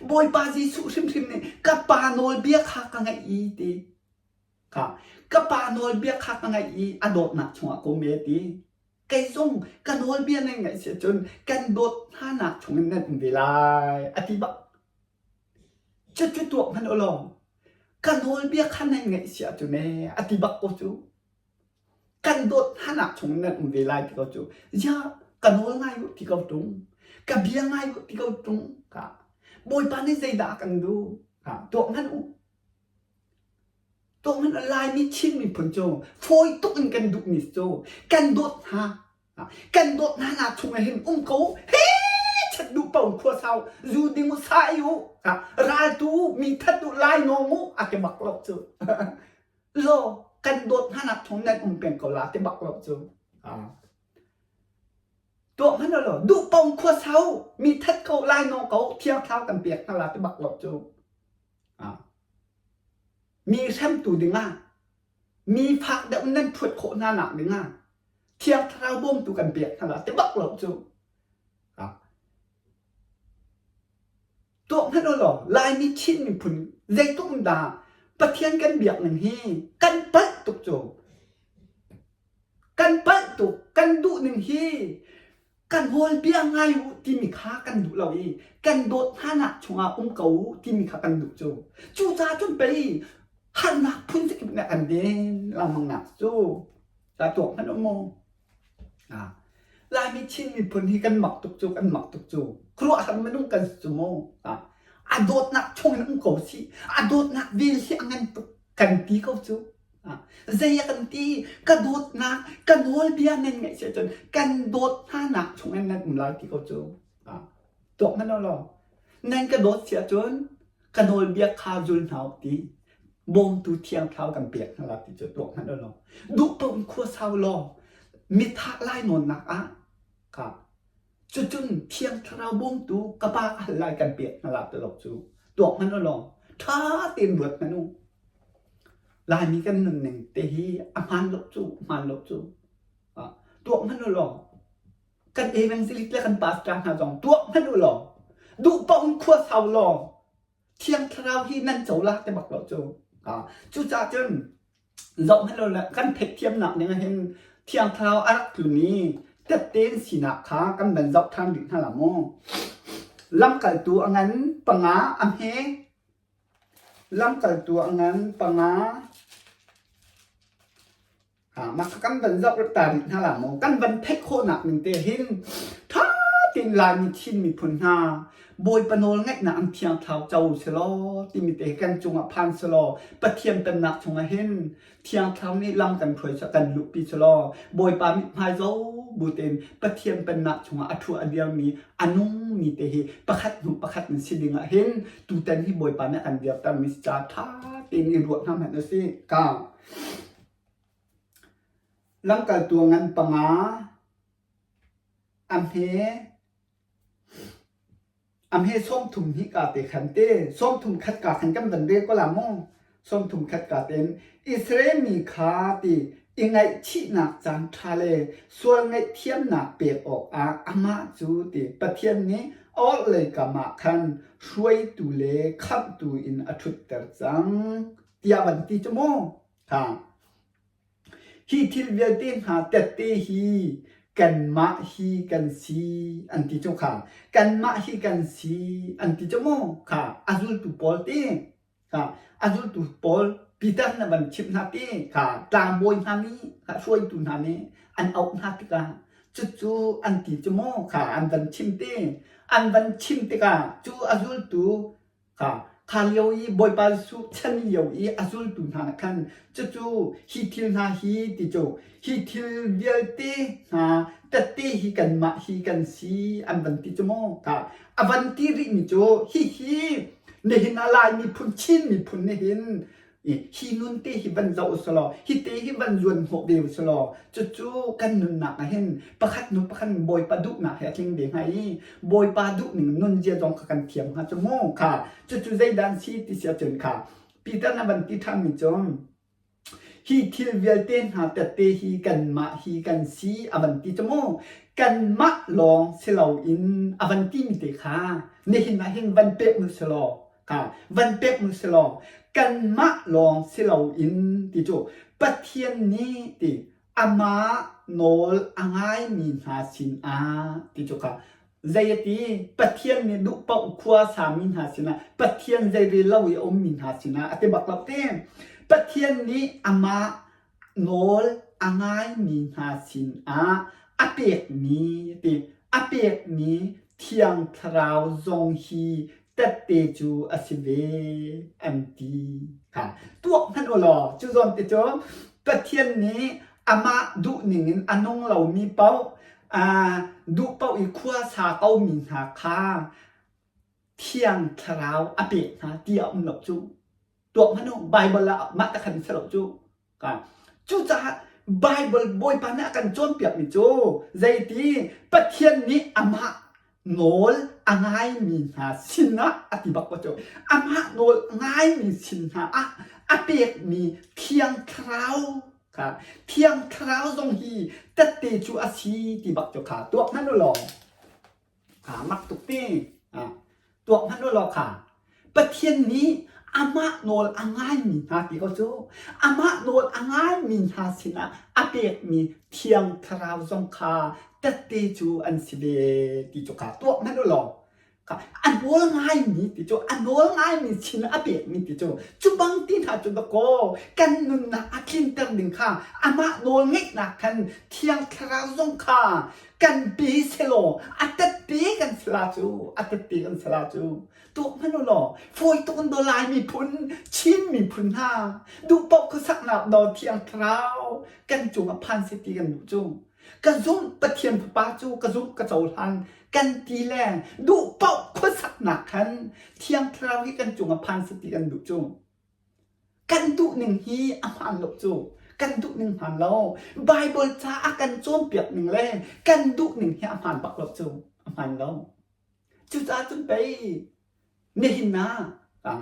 Bawipa Jesuh hrimhrim nih ka pa nawlbia kha ka ngaih i ti. Kha ka pa nawlbia kha ka ngaih i a dawtnak chungah ka um e ti. Kei zong ka nawlbia nan ngaih si ahcun kan dawt hnanak chungin nan um ve lai a ti bak. Cucu tuak hmanh u law ka nawlbia kha nan ngaih si ahcun ee a ti bak ko cu. Kan dawt hnanak chung nan um ve lai ti ko cu. Ziah ka nawl ngai u ti ko ṭung. Ka bia ngai u ti ko ṭung. Ka Bawipa nih zeidah a kan duh? Ka tuak hmanh u. Tuak hmanh Laimi Chin miphun cu fawi tuk in kan duhmi cu kan dawt hna. Kan dawt hna nak chung ah hin um ko he chat duh paoh khua sau zu ding u sa i u raltu mi that u lai nawng u a ke bak lo cu. Law kan dawt hnanak thawng nan um peng ko la ti bak lo cu. Tuah hmanh lo duh pong khua sau mi that ko lai no ko thiang thlau kan pek hna la ti bak lo cu. Mi hremtu dingah mi fak deuh nan thuat khawh hna nak dingah thiang thlarau bawmtu kan pek hna la ti bak lo cu. Tuah hmanh u law Laimi Chin miphun zeitluk in dah Pathian kan biak ning hi kan palh tuk cu. Kan palh tuk, kan duh ning hi kan nawlbia ngai u timi kha kan duh lo i kan dawt hnanak chungah um ko u timi kha kan duh cu. Cucaah cun pei harnak phun zakip nih a kan den lengmang nak cu. Ta tuak hmanh u mu. Laimi Chin miphun hi kan mak tuk cu kan mak tuk cu khuaruahhar minung kan si cu mu. A dawtnak chung in um ko sih. A dawtnak vel hi a ngan tuk kan ti ko cu. Zei a kan ti? Ka dawtnak, ka nawlbia nan ngaih si ahcun kan dawt hnanak chung in nan um lai ti ko cu. Tuak hmanh law nan ka dawt si ahcun ka nawlbia kha zul hna u ti. Bawmtu thiang thlarau kan pek hna la ti cu tuak hmanh law duh paoh in khua sau law. Mithah lainawnnak ah ka cucun Thiang Thlarau bawmtu ka pa ka hal lai kan pek hna la ti lo cu tuak hmanh u law ṭha tein ruat hmanh u. Laimi kan nunning te hi a hmaan lo cu hmaan lo cu. Tuak hmanh u law kan evangelist le kan pastor hna zong tuak hmanh u law duh paoh in khua sau law Thiang Thlarau hi nan co la ti bak lo cu. Cucaah cun zohhmanh lo le kan theihthiamnak ning hin Thiang Thlarau a rak tlun i tette in sinak kha kan van zoh ṭhan rih hna la mu. Lamkaltu a ngan panga a hme. Lamkaltu a ngan panga Mah kha kan van zoh ta rih hna la maw? Kan van theih khawhnak ning te hin ṭha tein Laimi Chin miphun hna Bawipa nawl ngaihnak an thiang thlau co selaw timi te kan cungah phan selaw Pathian pennak chungah hin Thiang Thlarau nih lam kan hruai kan luhpi selaw Bawipa mithmai zo bu tein Pathian pennak chungah a ṭhu a dirmi a nungmi te hi pakhat hnu pakhat in si ding ah hin tutan hi Bawipa nih a kan dirtermi si caah ṭha tein i ruah hna hmanh usih. Ka Lamkaltu ngan panga a hme a hme 30 hnih ka te khan te 30 khat ka khan kan van rel ko la mu 30 khat ka ten Israel mi kha ti i ngaihchihnak caan ṭha le sual ngaihthiamnak pek awkah amah cu ti Pathian nih orhlei kam ah khan hruaitu le khamhtu in a ṭhutter cang tiah van ti cu mu. Kha. Hi thil vialte hna tette hi kanmah hi kan si an ti cu kha. Kanmah hi kan si an ti cu mu. Kha a zultu pawl ti. Kha a zultu pawl Peter na van chimh hna ti. Kha tlangbawi hna nih kha hruaitu hna nih an auh hna tikah cucu an ti cu mu. Kha an van chim ti. An van chim tikah cu a zultu Kha kha lio i Bawipa Jesuh chan lio i a zultu hna nih khan cucu hi thil hna hi ti cu hi thil vialte hna tette hi kanmah hi kan si an van ti cu maw kha a van ti rihmi cu hihi nihin ah Lai miphun Chin miphun nihin hi nun te hi van zoh usulaw hi te hi van zuan hnawh ve usulaw cucu kan nunnak ah hin pakhat hnu pakhat Bawipa duhnak he a tling ve hnga i Bawipa duhning nun zia zong kha kan thiam hnga cu mu kha cucu zeidah an si ti si ahcun kha Peter na van ti ṭhanmi cu hi thil vialte hna tette hi kanmah hi kan si a van ti cu mu kanmah lawng si loin a van timi te kha nihin ah hin van pek nu silaw kha van pek nu silaw kanmah lawng si loin ti cu Pathian nih ti amah nawl a ngaimi hna sinah ti cu kha zei a ti Pathian nih duh paoh khua sami hna sinah Pathian zei rel lo i a ummi hna sinah a ti bak lo ti Pathian nih amah nawl a ngaimi hna sinah a pekmi ti a pekmi Thiang Thlarau zong hi tette cu a si ve an ti kha tuak hmanh u law cu zawn te cu Pathian nih amah duhning in a nung lomi paoh duh paoh i khua sa komi hna kha Thiang Thlarau a pek hna ti a um lo cu tuak hmanh u Bible ah mah te khan si lo cu Cucaah Baibal Bawipa nih a kan cawnpiakmi cu zeiti Pathian nih amah nawl a ngaimi hna sinah a ti bak ko cu amah nawl a ngaimi sin hna ah a pekmi Thiang Thlarau kha Thiang Thlarau zong hi tette cu a si ti bak cu kha tuak hmanh u law Aa mak tuk ti. Tuak hmanh u law kha Pathian nih amah nawl a ngaimi hna ti ko cu amah nawl a ngaimi hna sinah a pekmi Thiang Thlarau zong kha tette cu an si ve ti cu kha tuak hmanh u law a nawl ngaimi ti cu a nawl ngaimi sin a pekmi ti cu cu bang ti hna cu dakaw kan nunnak a tlinter ding kha amah nawl ngeihnak khan Thiang Thlarau zong kha kan pe selaw a tette kan sala cu a tette kan sala cu tuak hmanh u law fawi tuk in daw Lai miphun Chin miphun hna duh paoh khuasaknak daw Thiang Thlarau kan cung ah phan seh ti kan duh cu ka zumh Pathian Fapa cu ka zumh ka cohlan kan ti le duh paoh khuasaknak khan Thiang Thlarau hi kan cung ah phan seh ti kan duh cu kan duh ning hi a hmaan lo cu. Kan duh ning hmaan lo. Bible ca a kan cawnpiak ning le kan duh ning hi a hmaan bak lo cu. A hmaan lo. Cucaah cun pei nihin ah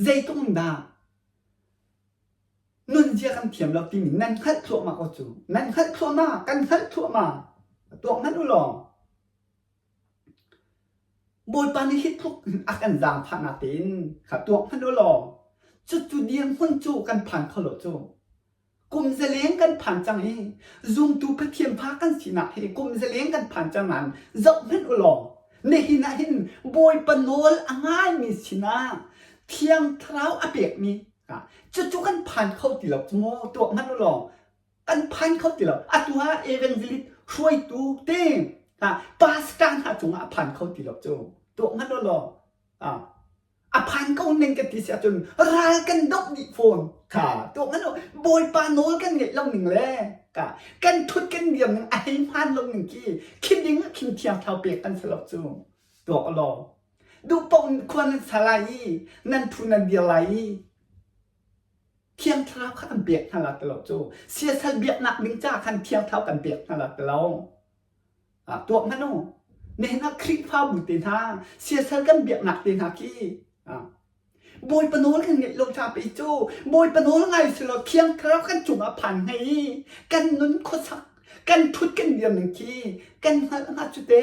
zeitluk in dah nunzia kan thiam lo timi nan hngalh thluahmah ko cu. Nan hngalh thluahmah, kan hngalh thluahmah. Tuak hmanh u law. Bawipa nih hi tluk in a kan zaangfahnak tein kha tuak hmanh u law cucu dirhmun cu kan phan kho lo cu. Kum zaleng kan phan cang i zumtu Pathian fa kan sinak hi kum zaleng kan phan cang nain zoh hmanh u law nihin ah hin Bawipa nawl a ngaimi sinah Thiang Thlarau a pekmi cucu kan phan kho ti lo cu maw tuak hmanh u law kan phan kho ti lo. Atu ah evangelist hruaitu te pastor hna cungah a phan kho ti lo cu tuak hmanh u law a phan ko ning kan ti si ahcun ral kan doh dih fawn kha tuak hmanh u Bawipa nawl kan ngeih lo ning le ka kan thut kan diam ning a hei hmaan lo ning khi khi ding ah khin thiang thlarau pek kan si lo cu tuak u law duh paoh in khua nan sa lai i nan phu nan dir lai i Thiang Thlarau kha kan pek hna la ti lo cu siasal biaknak ding caah khan Thiang Thlarau kan pek hna la ti lo. Ah, tuak hmanh u. Nihin ah Khrihfabu te hna, siasal kan biaknak te hna khi ah, Bawipa nawl kan ngeih lo ca pe cu Bawipa nawl ngai si lo Thiang Thlarau kan cungah phan hngai i kan nun khuasak kan thut kan dir ning khi kan hngalh hnga cu te.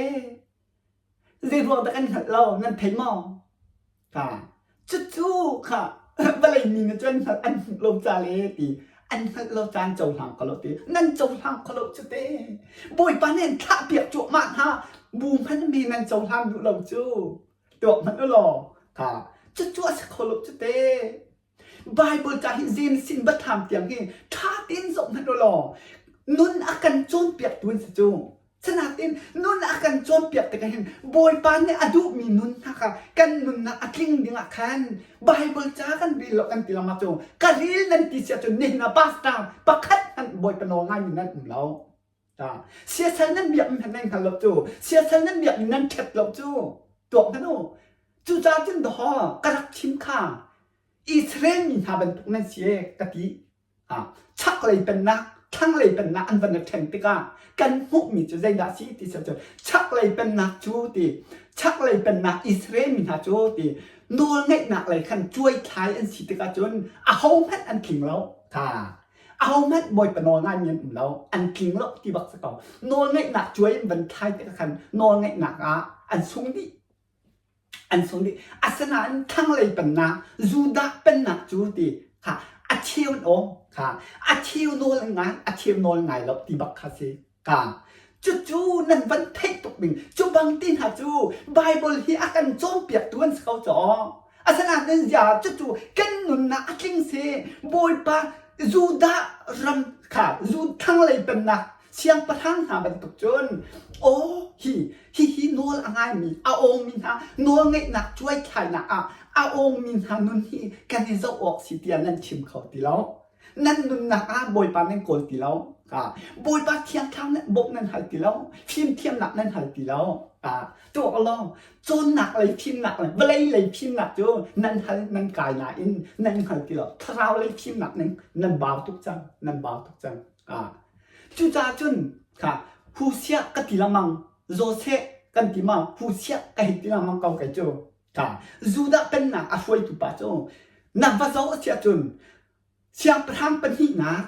Zei ruang dah kan hngalh lo nan thei maw? Ka cucu kha vawlei mi nih cun an hmuh lo ca le ti an hngalh lo caan cohlang kho lo ti nan cohlang kho lo cu te Bawipa nih an thlah piak cuahmah hna bu hmanh mi nan cohlang duh lo cu tuak hmanh u law kha cucu a si kho lo cu te Bible ca hi James sin biathlam tiang hi ṭha tein zoh hmanh u law nun a kan cawnpiaktu an si cu. Sinain nun a kan cawnpiak tikah hin Bawipa nih a duhmi nun hna kha kan nunnak a tling ding ah khan Bible ca kan rel lo kan ti lengmang cu ka rel nan ti si ahcun nihin ah pastor pakhat hmanh Bawipa nawl ngaimi nan um lo. Siasal nan biakmi hmanh nan hngal lo cu siasal nan biakmi nan ṭhet lo cu tuak hmanh u. Cucaah cun dawhaw ka rak chim kha Israel mi hna bantuk nan si e ka ti. Chaklei pennak, thlanglei pennak an van i ṭhen tikah kan hmuhmi cu zeidah a si ti cu chaklei pennak cu ti chaklei pennak Israel mi hna cu ti nawlngeihnak lei khan cuaithlai an si tikah cun ahohmanh an tling lo. Kha ahohmanh Bawipa nawl ngaimi an um lo. An tling lo ti bak si ko. Nawlngeihnak cuai in van thlai tikah khan nawlngeihnak ah an sung dih. An sung dih. Asinain thlanglei pennak, Judah pennak cu ti kha a cheu in aw kha a cheu nawl ngai, a cheu nawl ngai lo ti bak kha si. Ka cucu nan van theih tuk ding cu bang ti hna cu Bible hi a kan cawnpiaktu an si ko caw. Asinain zia cucu kan nunnak a tling si. Bawipa Judah ram kha thlanglei pennak siangpahrang hna bantuk cun aw hi hihi nawl a ngaimi a awngmi hna nawlngeihnak cuaithlainak ah a awngmi hna nun hi kan i zoh awk si tiah nan chim kho ti lo nan nunnak ah Bawipa nan kawl ti lo Bawipa thiang thlarau nan bawmh nan hal ti lo fimthiamnak nan hal ti lo tuah law cawnnak lei fimnak le vawlei lei fimnak cu nan hal nan kai nain nan hngal ti lo thlarau lei fimnak nan nan bau tuk cang nan bau tuk cang Cucaah cun kha Husiah ka ti lengmang, Joseh kan ti ma Husiah ka hei ti lengmang ko kei cu. Kha Judah pennak a hruaitu pa cu na va zoh a si ahcun siangpahrang pahnihnak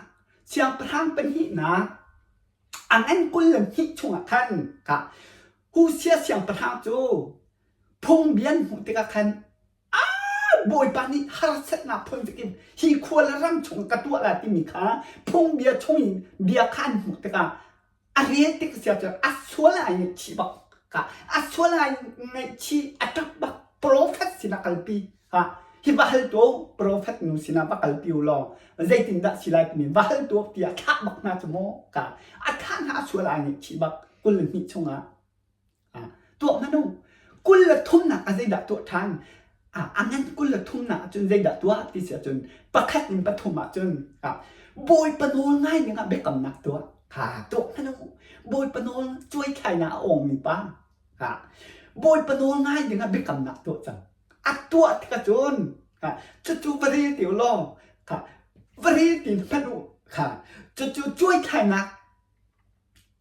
siangpahrang pahnihnak a ngan 22 chungah khan kha Husiah siangpahrang cu phungbia an hmuh tikah khan Bawipa nih harsatnak phun in hi khua le ram chung ka tuah lai timi kha phungbia chung in bia kha an hmuh tikah a rel tik sia cu a sual ai ngaihchih bak ka a sual ai ngaihchih a ṭap bak prophet sinah kalpi ha hi va hal tu prophet nu sinah va kalpi u law zeitindah si lai timi va hal tu tiah thlah bak hna cu maw ka a thah hna a sual ai ngaihchih bak 22 chungah Tuah hmanh u. 33nak ah zeidah tuah ṭhan? A ngan 33nak ahcun zeidah tuah ti si ahcun pakhat in pathum ahcun Bawipa nawl ngai ning ah biakamnak tuah. Ha tuah hmanh u. Bawipa nawl cuaithlainak a awngmi pa. Ha Bawipa nawl ngai ding ah biakamnak tuah cang. A tuah tikah cun cucu va rel ti u law va rel ti hmanh u. Kha cucu cuaithlainak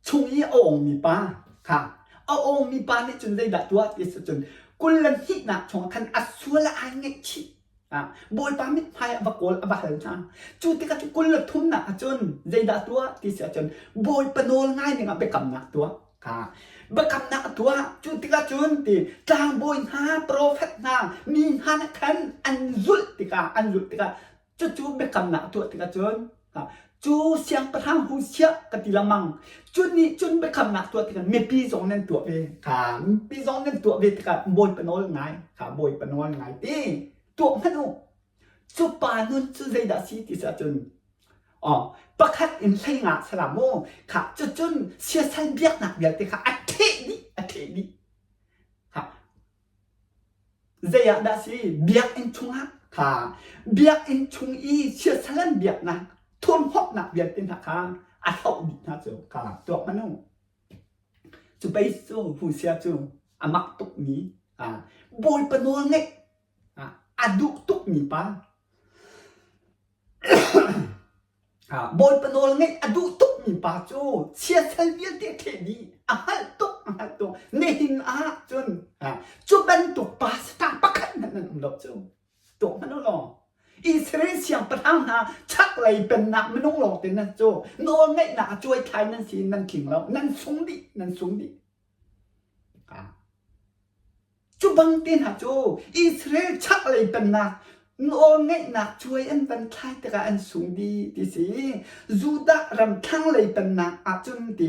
chung i a ongmi pa kha a ongmi pa nih cun zeidah tuah ti si cun 22nak chungah khan a sual ah ai ngaihchih. Bawipa mithmai a va kawl a va hal hna. Cu tikah cu 23nak ah cun zeidah tuah ti si ahcun Bawipa nawl ngai dingah biakamnak tuah. Kha biakamnak a tuah. Cu tikah cun ti tlangbawi hna, profet hna, mi hna nih khan an zulh tikah an zulh tikah cucu biakamnak a tuah tikah cun cu siangpahrang Hosea ka ti lengmang. Cu nih cun biakamnak tuah tikah mipi zong nan tuah ve. Kha mipi zong nan tuah ve tikah Bawipa nawl ngai. Kha Bawipa nawl ngai ti tuah hmanh u. Cu pa nun cu zeidah si ti si ahcun oh, pakhat in hlei nga salam mu. Kha cucun siasal biaknak vialte kha a ṭheh dih, a ṭheh dih. Kha Zei ah dah si? Biakinn chungah kha biakinn chung i siasal an biaknak thurhnawmhnak vialte hna kha a hloh dih hna cu kha tuak hmanh u. Cu pei cu Hosea cu a mak tukmi Bawipa nawl ngeih a duh tukmi pa Bawipa nawl ngeih a duh tukmi pa cu siasal vialte a ṭheh dih. A hngalh tuk, a hngalh tuk. Nihin ah cun cu bantuk pastor pakhat hmanh nan um lo cu. Tuak hmanh u law. Israel siangpahrang hna chaklei pennak minung lawng te nan cu nawl ngeihnak a cuaithlai nan si nan tling lo. Nan sung dih, nan sung dih. Cu bang te hna cu Israel chaklei pennak nawlngeihnak cuai an van thlai tikah an sung dih ti si. Judah ram thlanglei pennak ahcun ti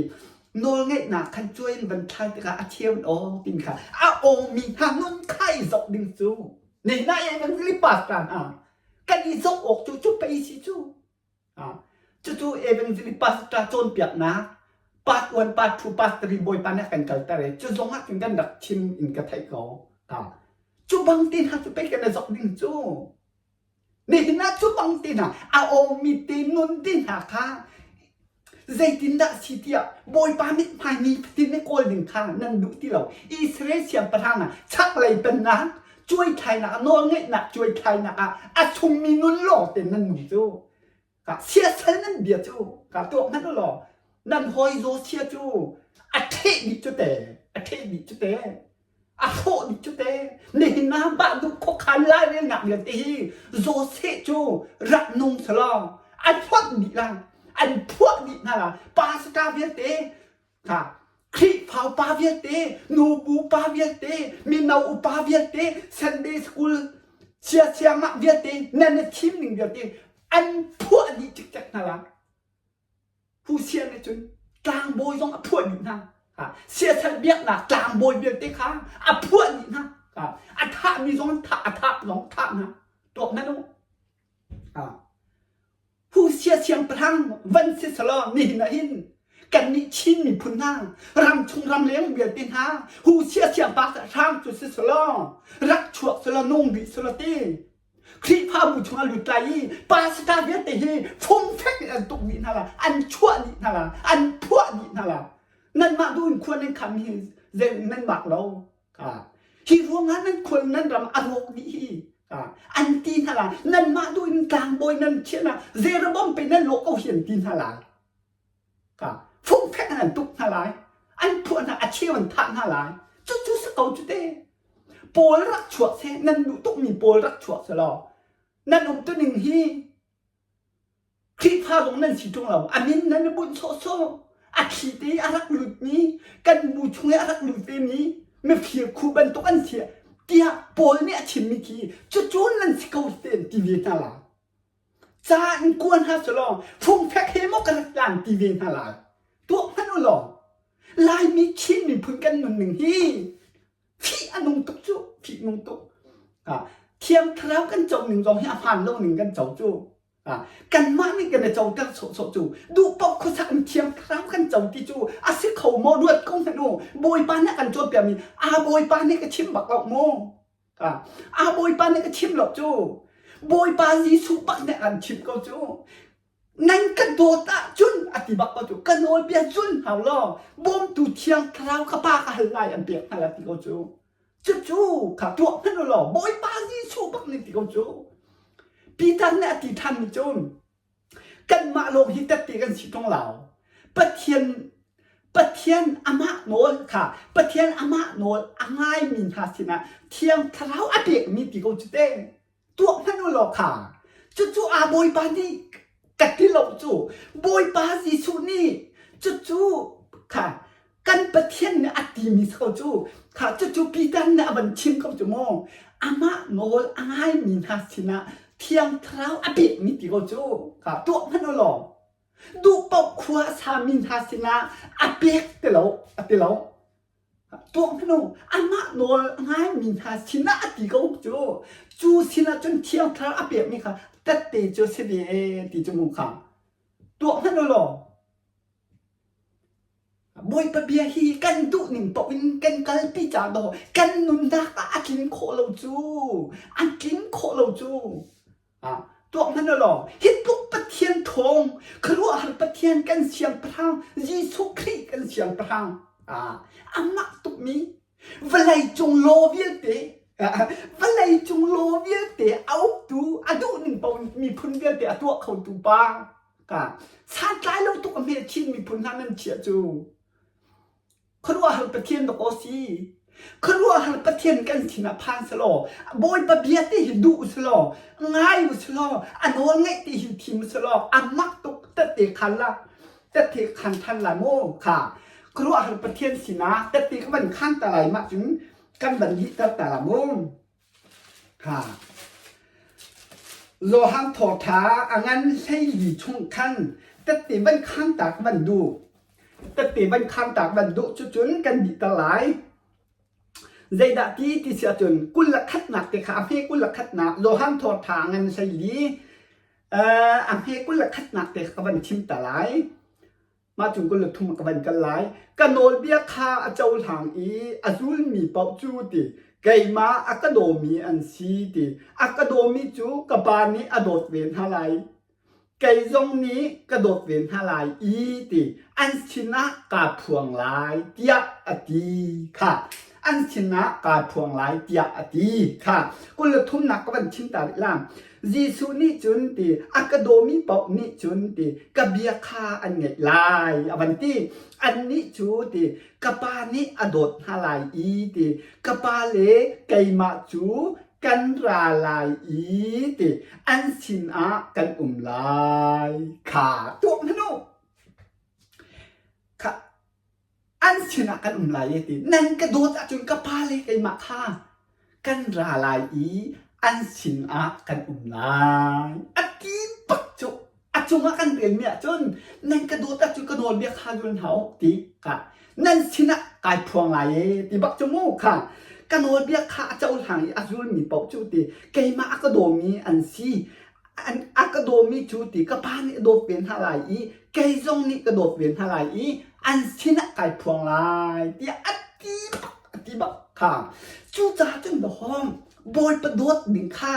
nawlngeihnak khan cuai an van thlai tikah a cheu in aw tin kha a awmi hna nun kha i zoh ding cu ne na evangelist pastor hna kan i zoh awk cu cu pei si cu. Cucu evangelist pastor cawnpiaknak part 1, part 2, part 3 Bawipa nih a kan kalter i cu zong ah cun kan rak chim in ka theih ko. Cu bang te hna cu pei kan i zok ding cu. Nihin ah cu bang te hna a awmi te nun te hna kha zeitindah si tiah Bawipa mithmai ni fatin i kawl ding kha nan duh ti lo. Israel siangpahrang ah chaklei pennak cuaithlainak ah nawlngeihnak cuaithlainak ah a chungmi nun lawng te nan nung cu ka siasal nan bia cu ka tuak hmanh u law nan hawi zaw sia cu a ṭheh dih cu te a ṭheh dih cu te a hrawh dih cu te nihin ah bah duh khuakhan lairelnak vialte hi zaw seh cu rak nung selaw a hlonh dih la an phuah dih hna la pastor vialte Khrihfa upa vialte, nubu pa vialte, mino upa vialte, Sunday school siasiangmah vialte, nan i thim ning vialte an phuah dih cikcek hna la. Husia nih cun tlangbawi zong a phuah dih hna. Siasal biaknak tlangbawi vialte kha a phuah dih hna. A thahmi zong an thah, a thah zong thah hna. Tuak hmanh u. Husia siangpahrang van si selaw nihin ah hin kannih Chin miphun hna ramchung ramleng vialte hna Husia siangpahrang cu si selaw rak chuak selaw nung rih selaw ti Khrihfabu chungah lut lai i pastor vialte hi fungfek in an tuk dih hna la an chuah dih hna la an phuah dih hna la nanmah duh in khua nan kham hi zei nan bak lo Hi ruangah nan khual nan ram a rawk dih hi an ti hna lai. Nanmah duh in tlangbawi nan thian ah Jeroboam pe nan lawh ko hi an ti hna lai. Fungfek an tuk hna lai. An phuah hna, a cheu an thah hna lai. Cucu si ko cu te. Paul rak chuak seh, nan duh tukmi Paul rak chuak selaw nan umtuning hi Khrihfa zong nan si ṭung lo. A min nan i bunh sawhsawh. A thli te i a rak lutmi, kan bu chung i a rak lut vemi mifir khu bantuk an si tiah Paul nih a chimmi khi cucu nan si ko te an ti ve hna lai. Ca in kua hna selaw fungfek he maw ka rat lan ti ve hna lai. Tuah hmanh u law Laimi Chin miphun kan nunning hi fih a nung tuk cu fih nung tuk. Thiang Thlarau kan co ning zong hi a hmaan lo ning kan co cu. Kanmah nih kan i coter sawhsawh cu duh paoh khuasak in thiang thlarau kan co ti cu a si kho maw ruat ko hmanh u Bawipa nih a kan cawnpiakmi aa Bawipa nih ka chim bak lo mu aa Bawipa nih ka chim lo cu Bawipa Jesuh bak nih a kan chim ko cu nan ka dawt ahcun a ti bak ko cu ka nawlbia zul hau law bawmtu thiang thlarau ka pa ka hal lai an pek hna la ti ko cu Cucu kha tuah hmanh u law Bawipa Jesuh bak nih ti ko cu. Peter nih a ti ṭhanmi cun. Kanmah lawng hi tette kan si ṭung lo. Pathian Pathian amah nawl kha Pathian amah nawl a ngaimi hna sinah Thiang Thlarau a pekmi ti ko cu te. Tuah hmanh u law kha. Cucu aa Bawipa nih ka ti lo cu. Bawipa Jesuh nih cucu kha kan Pathian nih a timi si ko cu. Kha cucu Peter nih a van chim ko cu mu. Amah nawl a ngaimi hna sinah Thiang Thlarau a pekmi ti ko cu. Kha tuah hmanh u law. Duh paoh khua a sami hna sinah a pek ti lo, a ti lo. Tuah hmanh u, amah nawl a ngaimi hna sinah a ti ko cu. Cu sinah cun Thiang Thlarau a pekmi kha tette cu si ve ti cu mu kha. Tuah hmanh u law, Bawipa bia hi kan duh ning paoh in kan kalpi ca dawh kan nunnak ah a tlin khawh lo cu. A tlin khawh lo cu. Tuak hmanh u law, hi tluk Pathian thawng, khuaruahhar Pathian kan siangpahrang, Jesuh Khrih kan siangpahrang, amah tukmi vawleicung law vialte, vawleicung law vialte a uktu, a duhning paoh in miphun vialte a tuah khotu pa, ka santlai lo tuk a hme Chin miphun hna nan chiah cu. Khuaruahhar Pathian dawk aw si. Khuaruahhar Pathian kan sinah phan selaw, Bawipa bia te hi duh usulaw, ngai usulaw, a nawl ngaih te hi thim usulaw, a mak tuk tette khan la, tette khan than lai mu kha. Khuaruahhar Pathian sinah tette ka van khan ta lai mah cun kan van lihter ta la mu. Kha. Johan thawtha a ngan 14 chung khan tette van khan ta ka van duh. Tette van khan ta ka van duh cucun kan dih ter lai. Zeidah ti ti si ahcun 21nak te kha a hme 21nak Johan thawtha a ngan 14 a hme 21nak te kha ka van chim ta lai. Mah cung 23 ka van kal lai. Ka nawlbia kha a cohlang i a zulmi paoh cu ti keimah a ka dawmi an si ti a ka dawmi cu ka pa nih a dawt ve hna lai. Kei zong nih ka dawt ve hna lai i ti an sinah kaa phuang lai tiah a ti kha. An sinah kaa phuang lai tiah a ti kha. 33nak ka van chim ta rih la. Jesuh nih cun ti a ka dawmi paoh nih cun ti ka bia kha an ngaih lai a van ti. Annih cu ti ka pa nih a dawt hna lai i ti ka pa le keimah cu kan ra lai i ti an sinah kan um lai kha tuak hmanh u. Kha an sinah kan um lai e ti nan ka dawt ahcun ka pa le keimah kha kan ra lai i an sinah kan um lai a ti bak cu a cungah kan relmi ahcun nan ka dawt ahcun ka nawlbia kha zul hna u ti ka nan sinah kai phuang lai e ti bak cu mu kha ka nawlbia kha a cohlang i a zulmi paoh cu ti keimah a ka dawmi an si a ka dawmi cu ti ka pa nih a dawt ve hna lai i kei zong nih ka dawt ve hna lai i an sinah kai phuang lai tiah a ti bak a ti bak kha cucaah cun dahawng Bawipa dawt ding kha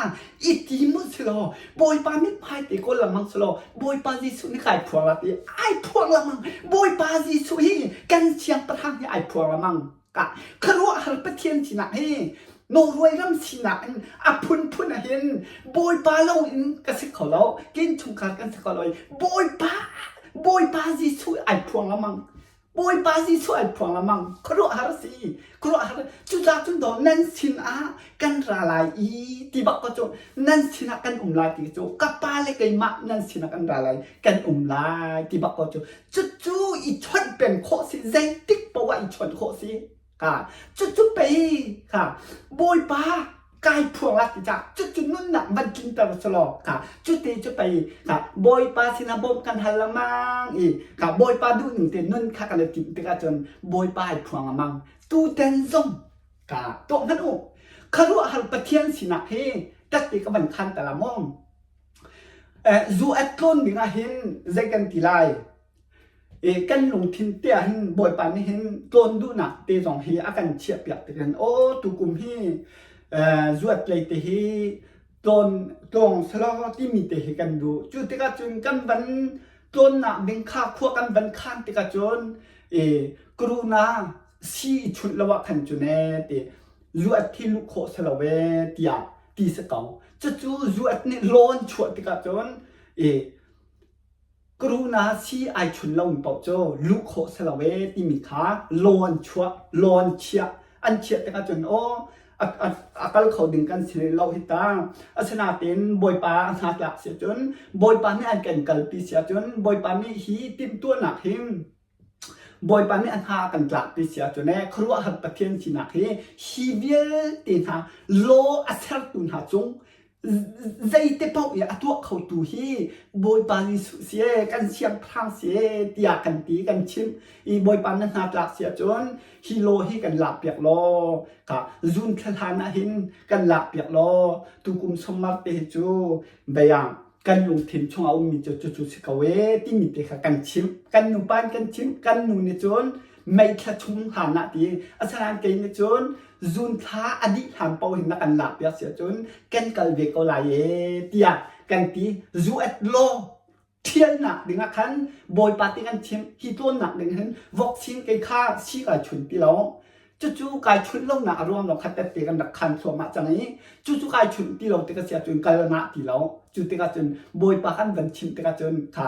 i tim u silaw Bawipa mithmai te kawl lengmang silaw Bawipa Jesuh nih kai phuang lai ti ai phuang lengmang Bawipa Jesuh hi kan siangpahrang hi ai phuang lengmang Ka khuaruahhar Pathian sinak hi Norway ram sinak in a phunphun ah hin Bawipa lo in ka si kho lo kin chungkhar kan si kho lo i Bawipa Bawipa Jesuh ai phuang lengmang Bawipa Jesuh ai phuang lengmang khuaruahhar si khuaruahhar cucaah cun daw nan sin ah kan ra lai i ti bak ko cu nan sinah kan um lai ti cu ka pa le keimah nan sinah kan ra lai kan um lai ti bak ko cu cucu i chawnh peng khawh si zeitik poah ah i chawnh khawh si ka cucu pei ka bawipa kai phuang la ti ca cucu nunnak van tlinter selaw ka cute cu pei ka bawipa sinah bawmh kan hal lengmang i ka bawipa duh ning te nun kha kan i timh tikah cun bawipa ai phuang lengmang tuten zong ka tuah hmanh u khuaruahhar pathian sinak hi tette ka van khan ta la maw Zu at tlawn ding ah hin zei kan ti lai? Kan lungthin te ah hin Bawipa nih hin tlawn duhnak te zong hi a kan chiahpiak tik hin aw tukum hi zuat lei te hi tlawn tlawng selaw timi te hi kan duh. Cu tikah cun kan van tlawnnak ding kha khua kan van khan tikah cun corona sii i chunh lo ah khan cun ee ti zuat hi luh khawh si lo ee tiah ti si ko. Cucu zuat nih lawn chuah tikah cun i. Karuna si ai chun lo mi paoh cu luh khawh si lo ee timi kha law an chuah, law an chiah. An chiah tikah cun aw a kal kho ding kan si lo hi ta. Asinain Bawipa a hnatlak si ahcun, Bawipa nih an kan kalpi si ahcun, Bawipa nih hi timhtuahnak hin Bawipa nih a hna a kan tlakpi si ahcun ee khuaruahhar Pathian sinak hi hi vialte hna law a sertu hna cung zeite paoh i a tuah khotu hi Bawipa Jesuh si ee kan siangpahrang si ee tiah kan ti kan chimh i Bawipa na hna tlak si ahcun hi law hi kan lakpiak law ka zun thla hlan ah hin kan lakpiak law tukum summer te hi cu beiang kan lungthin chungah ummi cu cucu si ko ee timi te kha kan chimh kan nupa in kan chimh kan nu nih cun meithla chung hlan ah ti asinain kei nih cun zun thla a dih hlan paoh hin na kan lak piak si ahcun kan kal ve ko lai ee tiah kan ti zu at law thialnak ding ah khan bawipa ti kan chimh hi tlawnnak ding hin voksin kei kha si kai chun ti lo Cucu kai chunh lonak a ruang lawng kha tette kan rak khan thluahmah cang i cucu kai chunh ti lo tik a si ahcun kal ngah ti lo. Cu tikah cun Bawipa kan van chimh tikah cun kha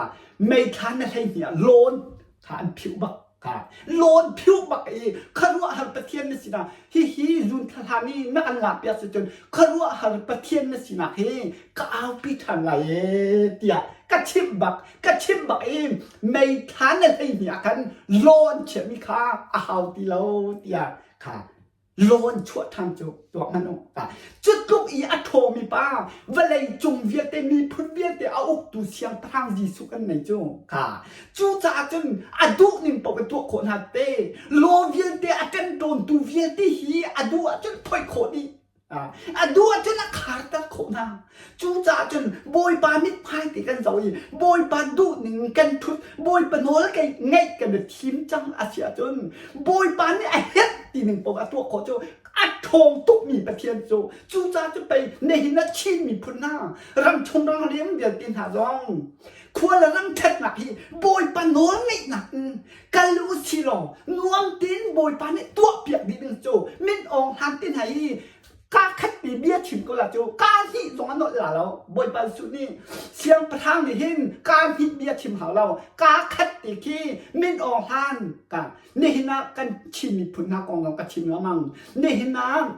meithla na hleihnih ah lawn kha an phiuh bak kha lawn phiuh bak i khuaruahhar Pathian na sinah hihi zun thla i na kan lak piak si cun khuaruahhar Pathian na sinak hi ka aupi ṭhan lai ee tiah ka chimh bak ka chimh bak i meithla na hleihnih ah khan lawn chiahmi kha a hau ti lo tiah kha lawn chuah ṭhan cu tuak hmanh u cu tluk i a ṭhawmi pa vawlei cung vialte miphun vialte a uktu siangpahrang Jesuh kan nei cu kha cucaah cun a duh ning paoh kan tuah khawh hna te law vialte a kan ṭawntu vialte hi a duh ahcun phoih khawh dih A duh ahcun a kharter khawh hna. Cucaah cun Bawipa mithmai te kan zoh i Bawipa duhning kan ṭhut, Bawipa nawl ngaih kan i thim cang a si ahcun Bawipa nih a herh ti ning paoh a tuah khawh cu a ṭhawng tukmi Pathian cu cucaah cu pei nihin ah Chin miphun hna ramchung ramleng vialte hna zong khua le ram ṭhatnak hi Bawipa nawl ngeihnak in kal u si law nuam tein Bawipa nih tuahpiak dih ding cu min awng hlan te hna i ka khat te bia chim ko la cu ka hnih zong a nolh la lo Bawipa Jesuh nih siangpahrang nih hin ka hnih bia chim hau lo ka khat te khi min awng hlan ka nihin ah kan Chin miphun hna kong zong ka chim lengmang nihin ah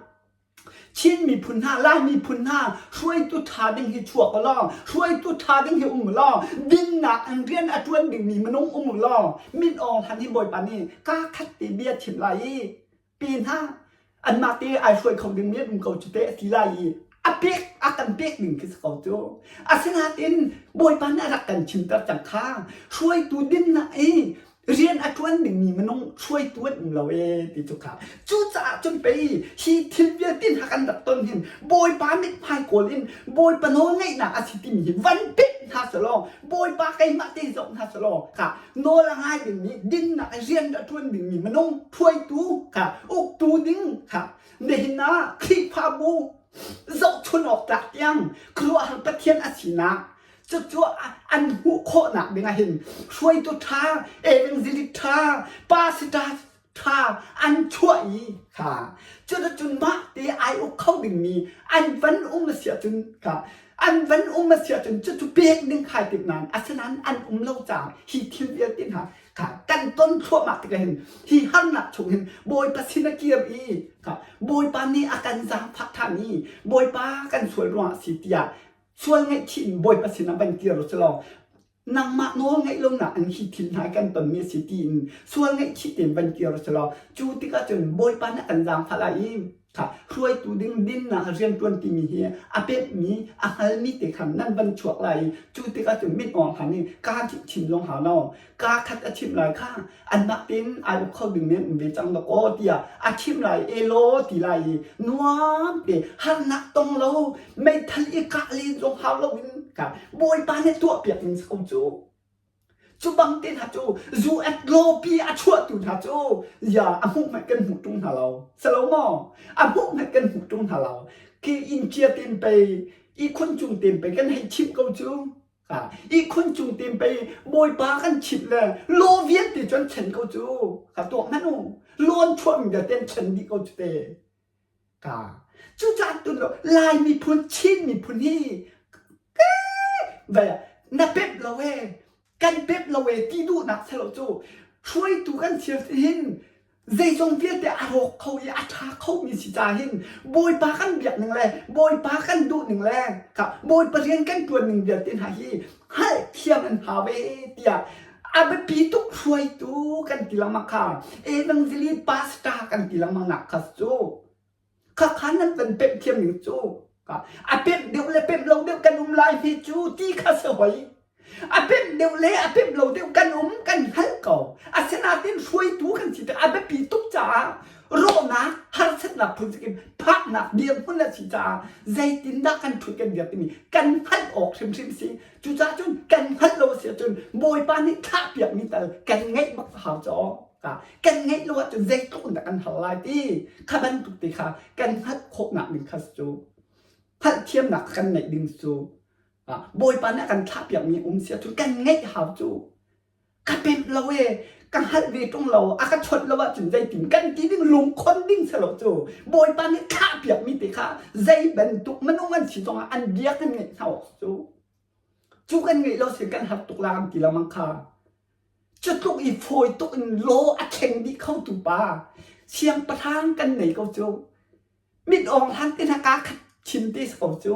Chin miphun hna, Lai miphun hna hruaitu ṭha ding hi chuak u law, hruaitu ṭha ding hi um u law, dinnak in rian a ṭuan dingmi minung um u law, min awng hlan hi Bawipa nih kaa khat te bia chim lai i pe hna. Anmah te ai hruai kho dingmi an um ko cu teh a ti lai i a pek a kan pek ding khi si ko cu. Asinain Bawipa nih a rak kan chimter cang kha hruaitu dinnak i rian a ṭuan dingmi minung hruaitu an um lo ee ti cu kha cucaah cun pei hi thil vialte hna kan rak ton hin Bawipa mithmai kawl in Bawipa nawl ngeihnak a si timi hi van pek hna selaw Bawipa keimah te zoh hna selaw kha nawl a ngai dingmi dinnak rian a ṭuan dingmi minung hruaitu kha uktu ding kha nihin ah Khrihfabu zohchun awk tlak tiang khuaruahhar Pathian a sinak Cucu an hmuh khawhnak ding ah hin hruaitu ṭha, evangelist ṭha, pastor ṭha an chuah i kha cuticun mah te ai uk kho dingmi an van um a si ahcun kha an van um a si ahcun cucu pek ding khai tik nain asinain an um lo caah hi thil vialte hna kha kan ton thluahmah tikah hin hi harnak chung hin Bawipa sin a kir i kha Bawipa nih a kan zaangfah ṭhan i Bawipa kan sual ruangah a si tiah Sual ngaihchih in Bawipa sinah van kir u selaw nangmah nawl ngeih lonak in hi thil hna kan tonmi a si tiin sual ngaihchih tein van kir u selaw cu tikah cun Bawipa nih a kan zaangfah lai i kha hruaitu ding dinnak rianṭuan timi hi a pemhmi a hngalmi te khan nan van chuak lai i cu tikah cun mit awng khan i kaa chim zong hau lo kaa khat a chimh lai kha anmah tein ai uk kho ding men um ve cang dawkaw tiah a chimh lai elaw ti lai i nuam te harnak tong lo meithal i kah len zong hau lo in ka bawipa nih tuah piak ning ko cu cu bang te hna cu zu at law pi a chuahtu hna cu ya a hmuh hmanh kan hmuh tung hna lo salo maw a hmuh hmanh kan hmuh tung hna lo khi inn chia ten pei i khun cung ten pei kan hei chimh ko cu Ihkhun cung te pei Bawipa kan chimh le law vialte cu an chen ko cu. Ka tuak hmanh u. Lawn chuahmi vialte an chen dih ko cu te. Ka. Cucaah tun lo Lai miphun, Chin miphun hi ve na pemh lo ee. Kan pep lo e ti duhnak selo cu hruaitu kan thil hin zeizong vialte a rawk kho i a ṭha khomi si ca hin Bawipa kan biak ning le Bawipa kan duh ning le kha Bawipa rian kan ṭuan ning vialte hna hi hngalh thiam an hau ve tiah a biapi tuk hruaitu kan ti lengmang kha evangelist pastor kan ti lengmang nak kha cu khakha nan van pemh thiam ning cu a pemh deuh le pemh lo deuh kan um lai hi cu ti kha si hoi a pemh deuh le a pemh lo deuh kan um kan hngalh ko asinain hruaitu kan si tik a biapi tuk caah rawhnak harsatnak phun in phaknak dirhmun a si caah zeitindah kan ṭhut kan dir timi kan hngalh awk hrimhrim si cucaah cun kan hngalh lo si ahcun Bawipa nih thlahpiakmi tal kan ngeih bak hau caw kan ngeih lo ahcun zeitluk in dah kan har lai ti kha bantuk te kha kan hngalh khawhnak ding kha cu hngalhthiamnak kan ngeih ding cu Bawipa nih a kan thlahpiakmi um si ahcun kan ngeih hau cu. Ka pemh lo e, ka hngalh ve ṭung lo, a ka chawnh lo ahcun zeitin kan ti ding lungkhon ding si lo cu. Bawipa nih thlahpiakmi te kha zei bantuk minung an si zongah an bia kan ngeih hna awk cu. Cu kan ngeih lo sin kan har tuk la kan ti lengmang kha. Cu tluk i fawi tuk in law a thleng dih khotu pa siangpahrang kan nei ko cu. Mit awng hlan te hna kaa khat chim te si ko cu.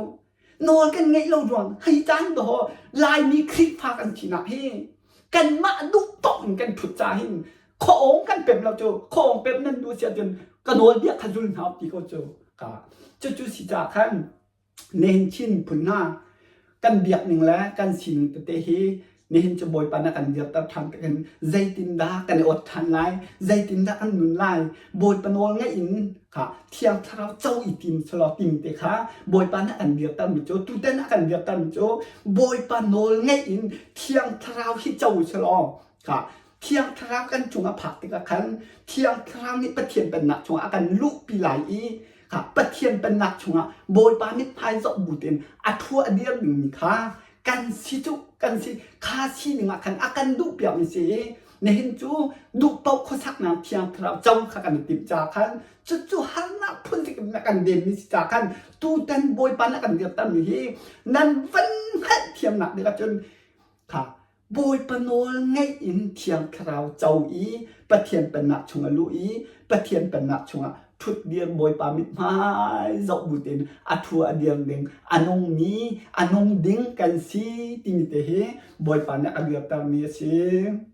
Nawl kan ngeih lo ruang hei caan dawh Laimi Khrihfa kan sinak hi kanmah duh paoh in kan ṭhut ca hin khuaawng kan pem lo cu khuaawng pem nan duh si ahcun ka nawlbia kha zul hna ti ko cu ka cucu si caah khan Nihin Chin miphun hna kan biak ning le kan sining tete hi nihin cu Bawipa na kan dirter ṭhan tik hin zeitindah kan i awt ṭhan lai, zeitindah kan nun lai, Bawipa nawl ngaih in kha Thiang Thlarau co i tim selaw tim te kha Bawipa na kan dirter mi cu tutan a kan dirter mi cu Bawipa nawl ngaih in Thiang Thlarau hi co selaw kha Thiang Thlarau kan cung a phak tikah khan Thiang Thlarau nih Pathian pennak chungah a kan luhpi lai i kha Pathian pennak chungah Bawipa mithmai zoh bu tein a thu a dir dingmi kha kan si cu kan si kha sining ah khan a kan duh piakmi si i nihin cu duh paoh khuasaknak Thiang Thlarau co kha kan i timh caah khan cucu harnak phun na kan denmi si caah khan tutan Bawipa na kan dirtermi hi nan van hngalh thiamnak ding ahcun kha Bawipa nawl ngaih in Thiang Thlarau co i Pathian pennak chung a luh i Pathian pennak chungah ṭhutdir Bawipa mithmai zoh bu tein a thu a dir ding a nungmi a nung ding kan si timi te hi Bawipa nih a dirtermi a si.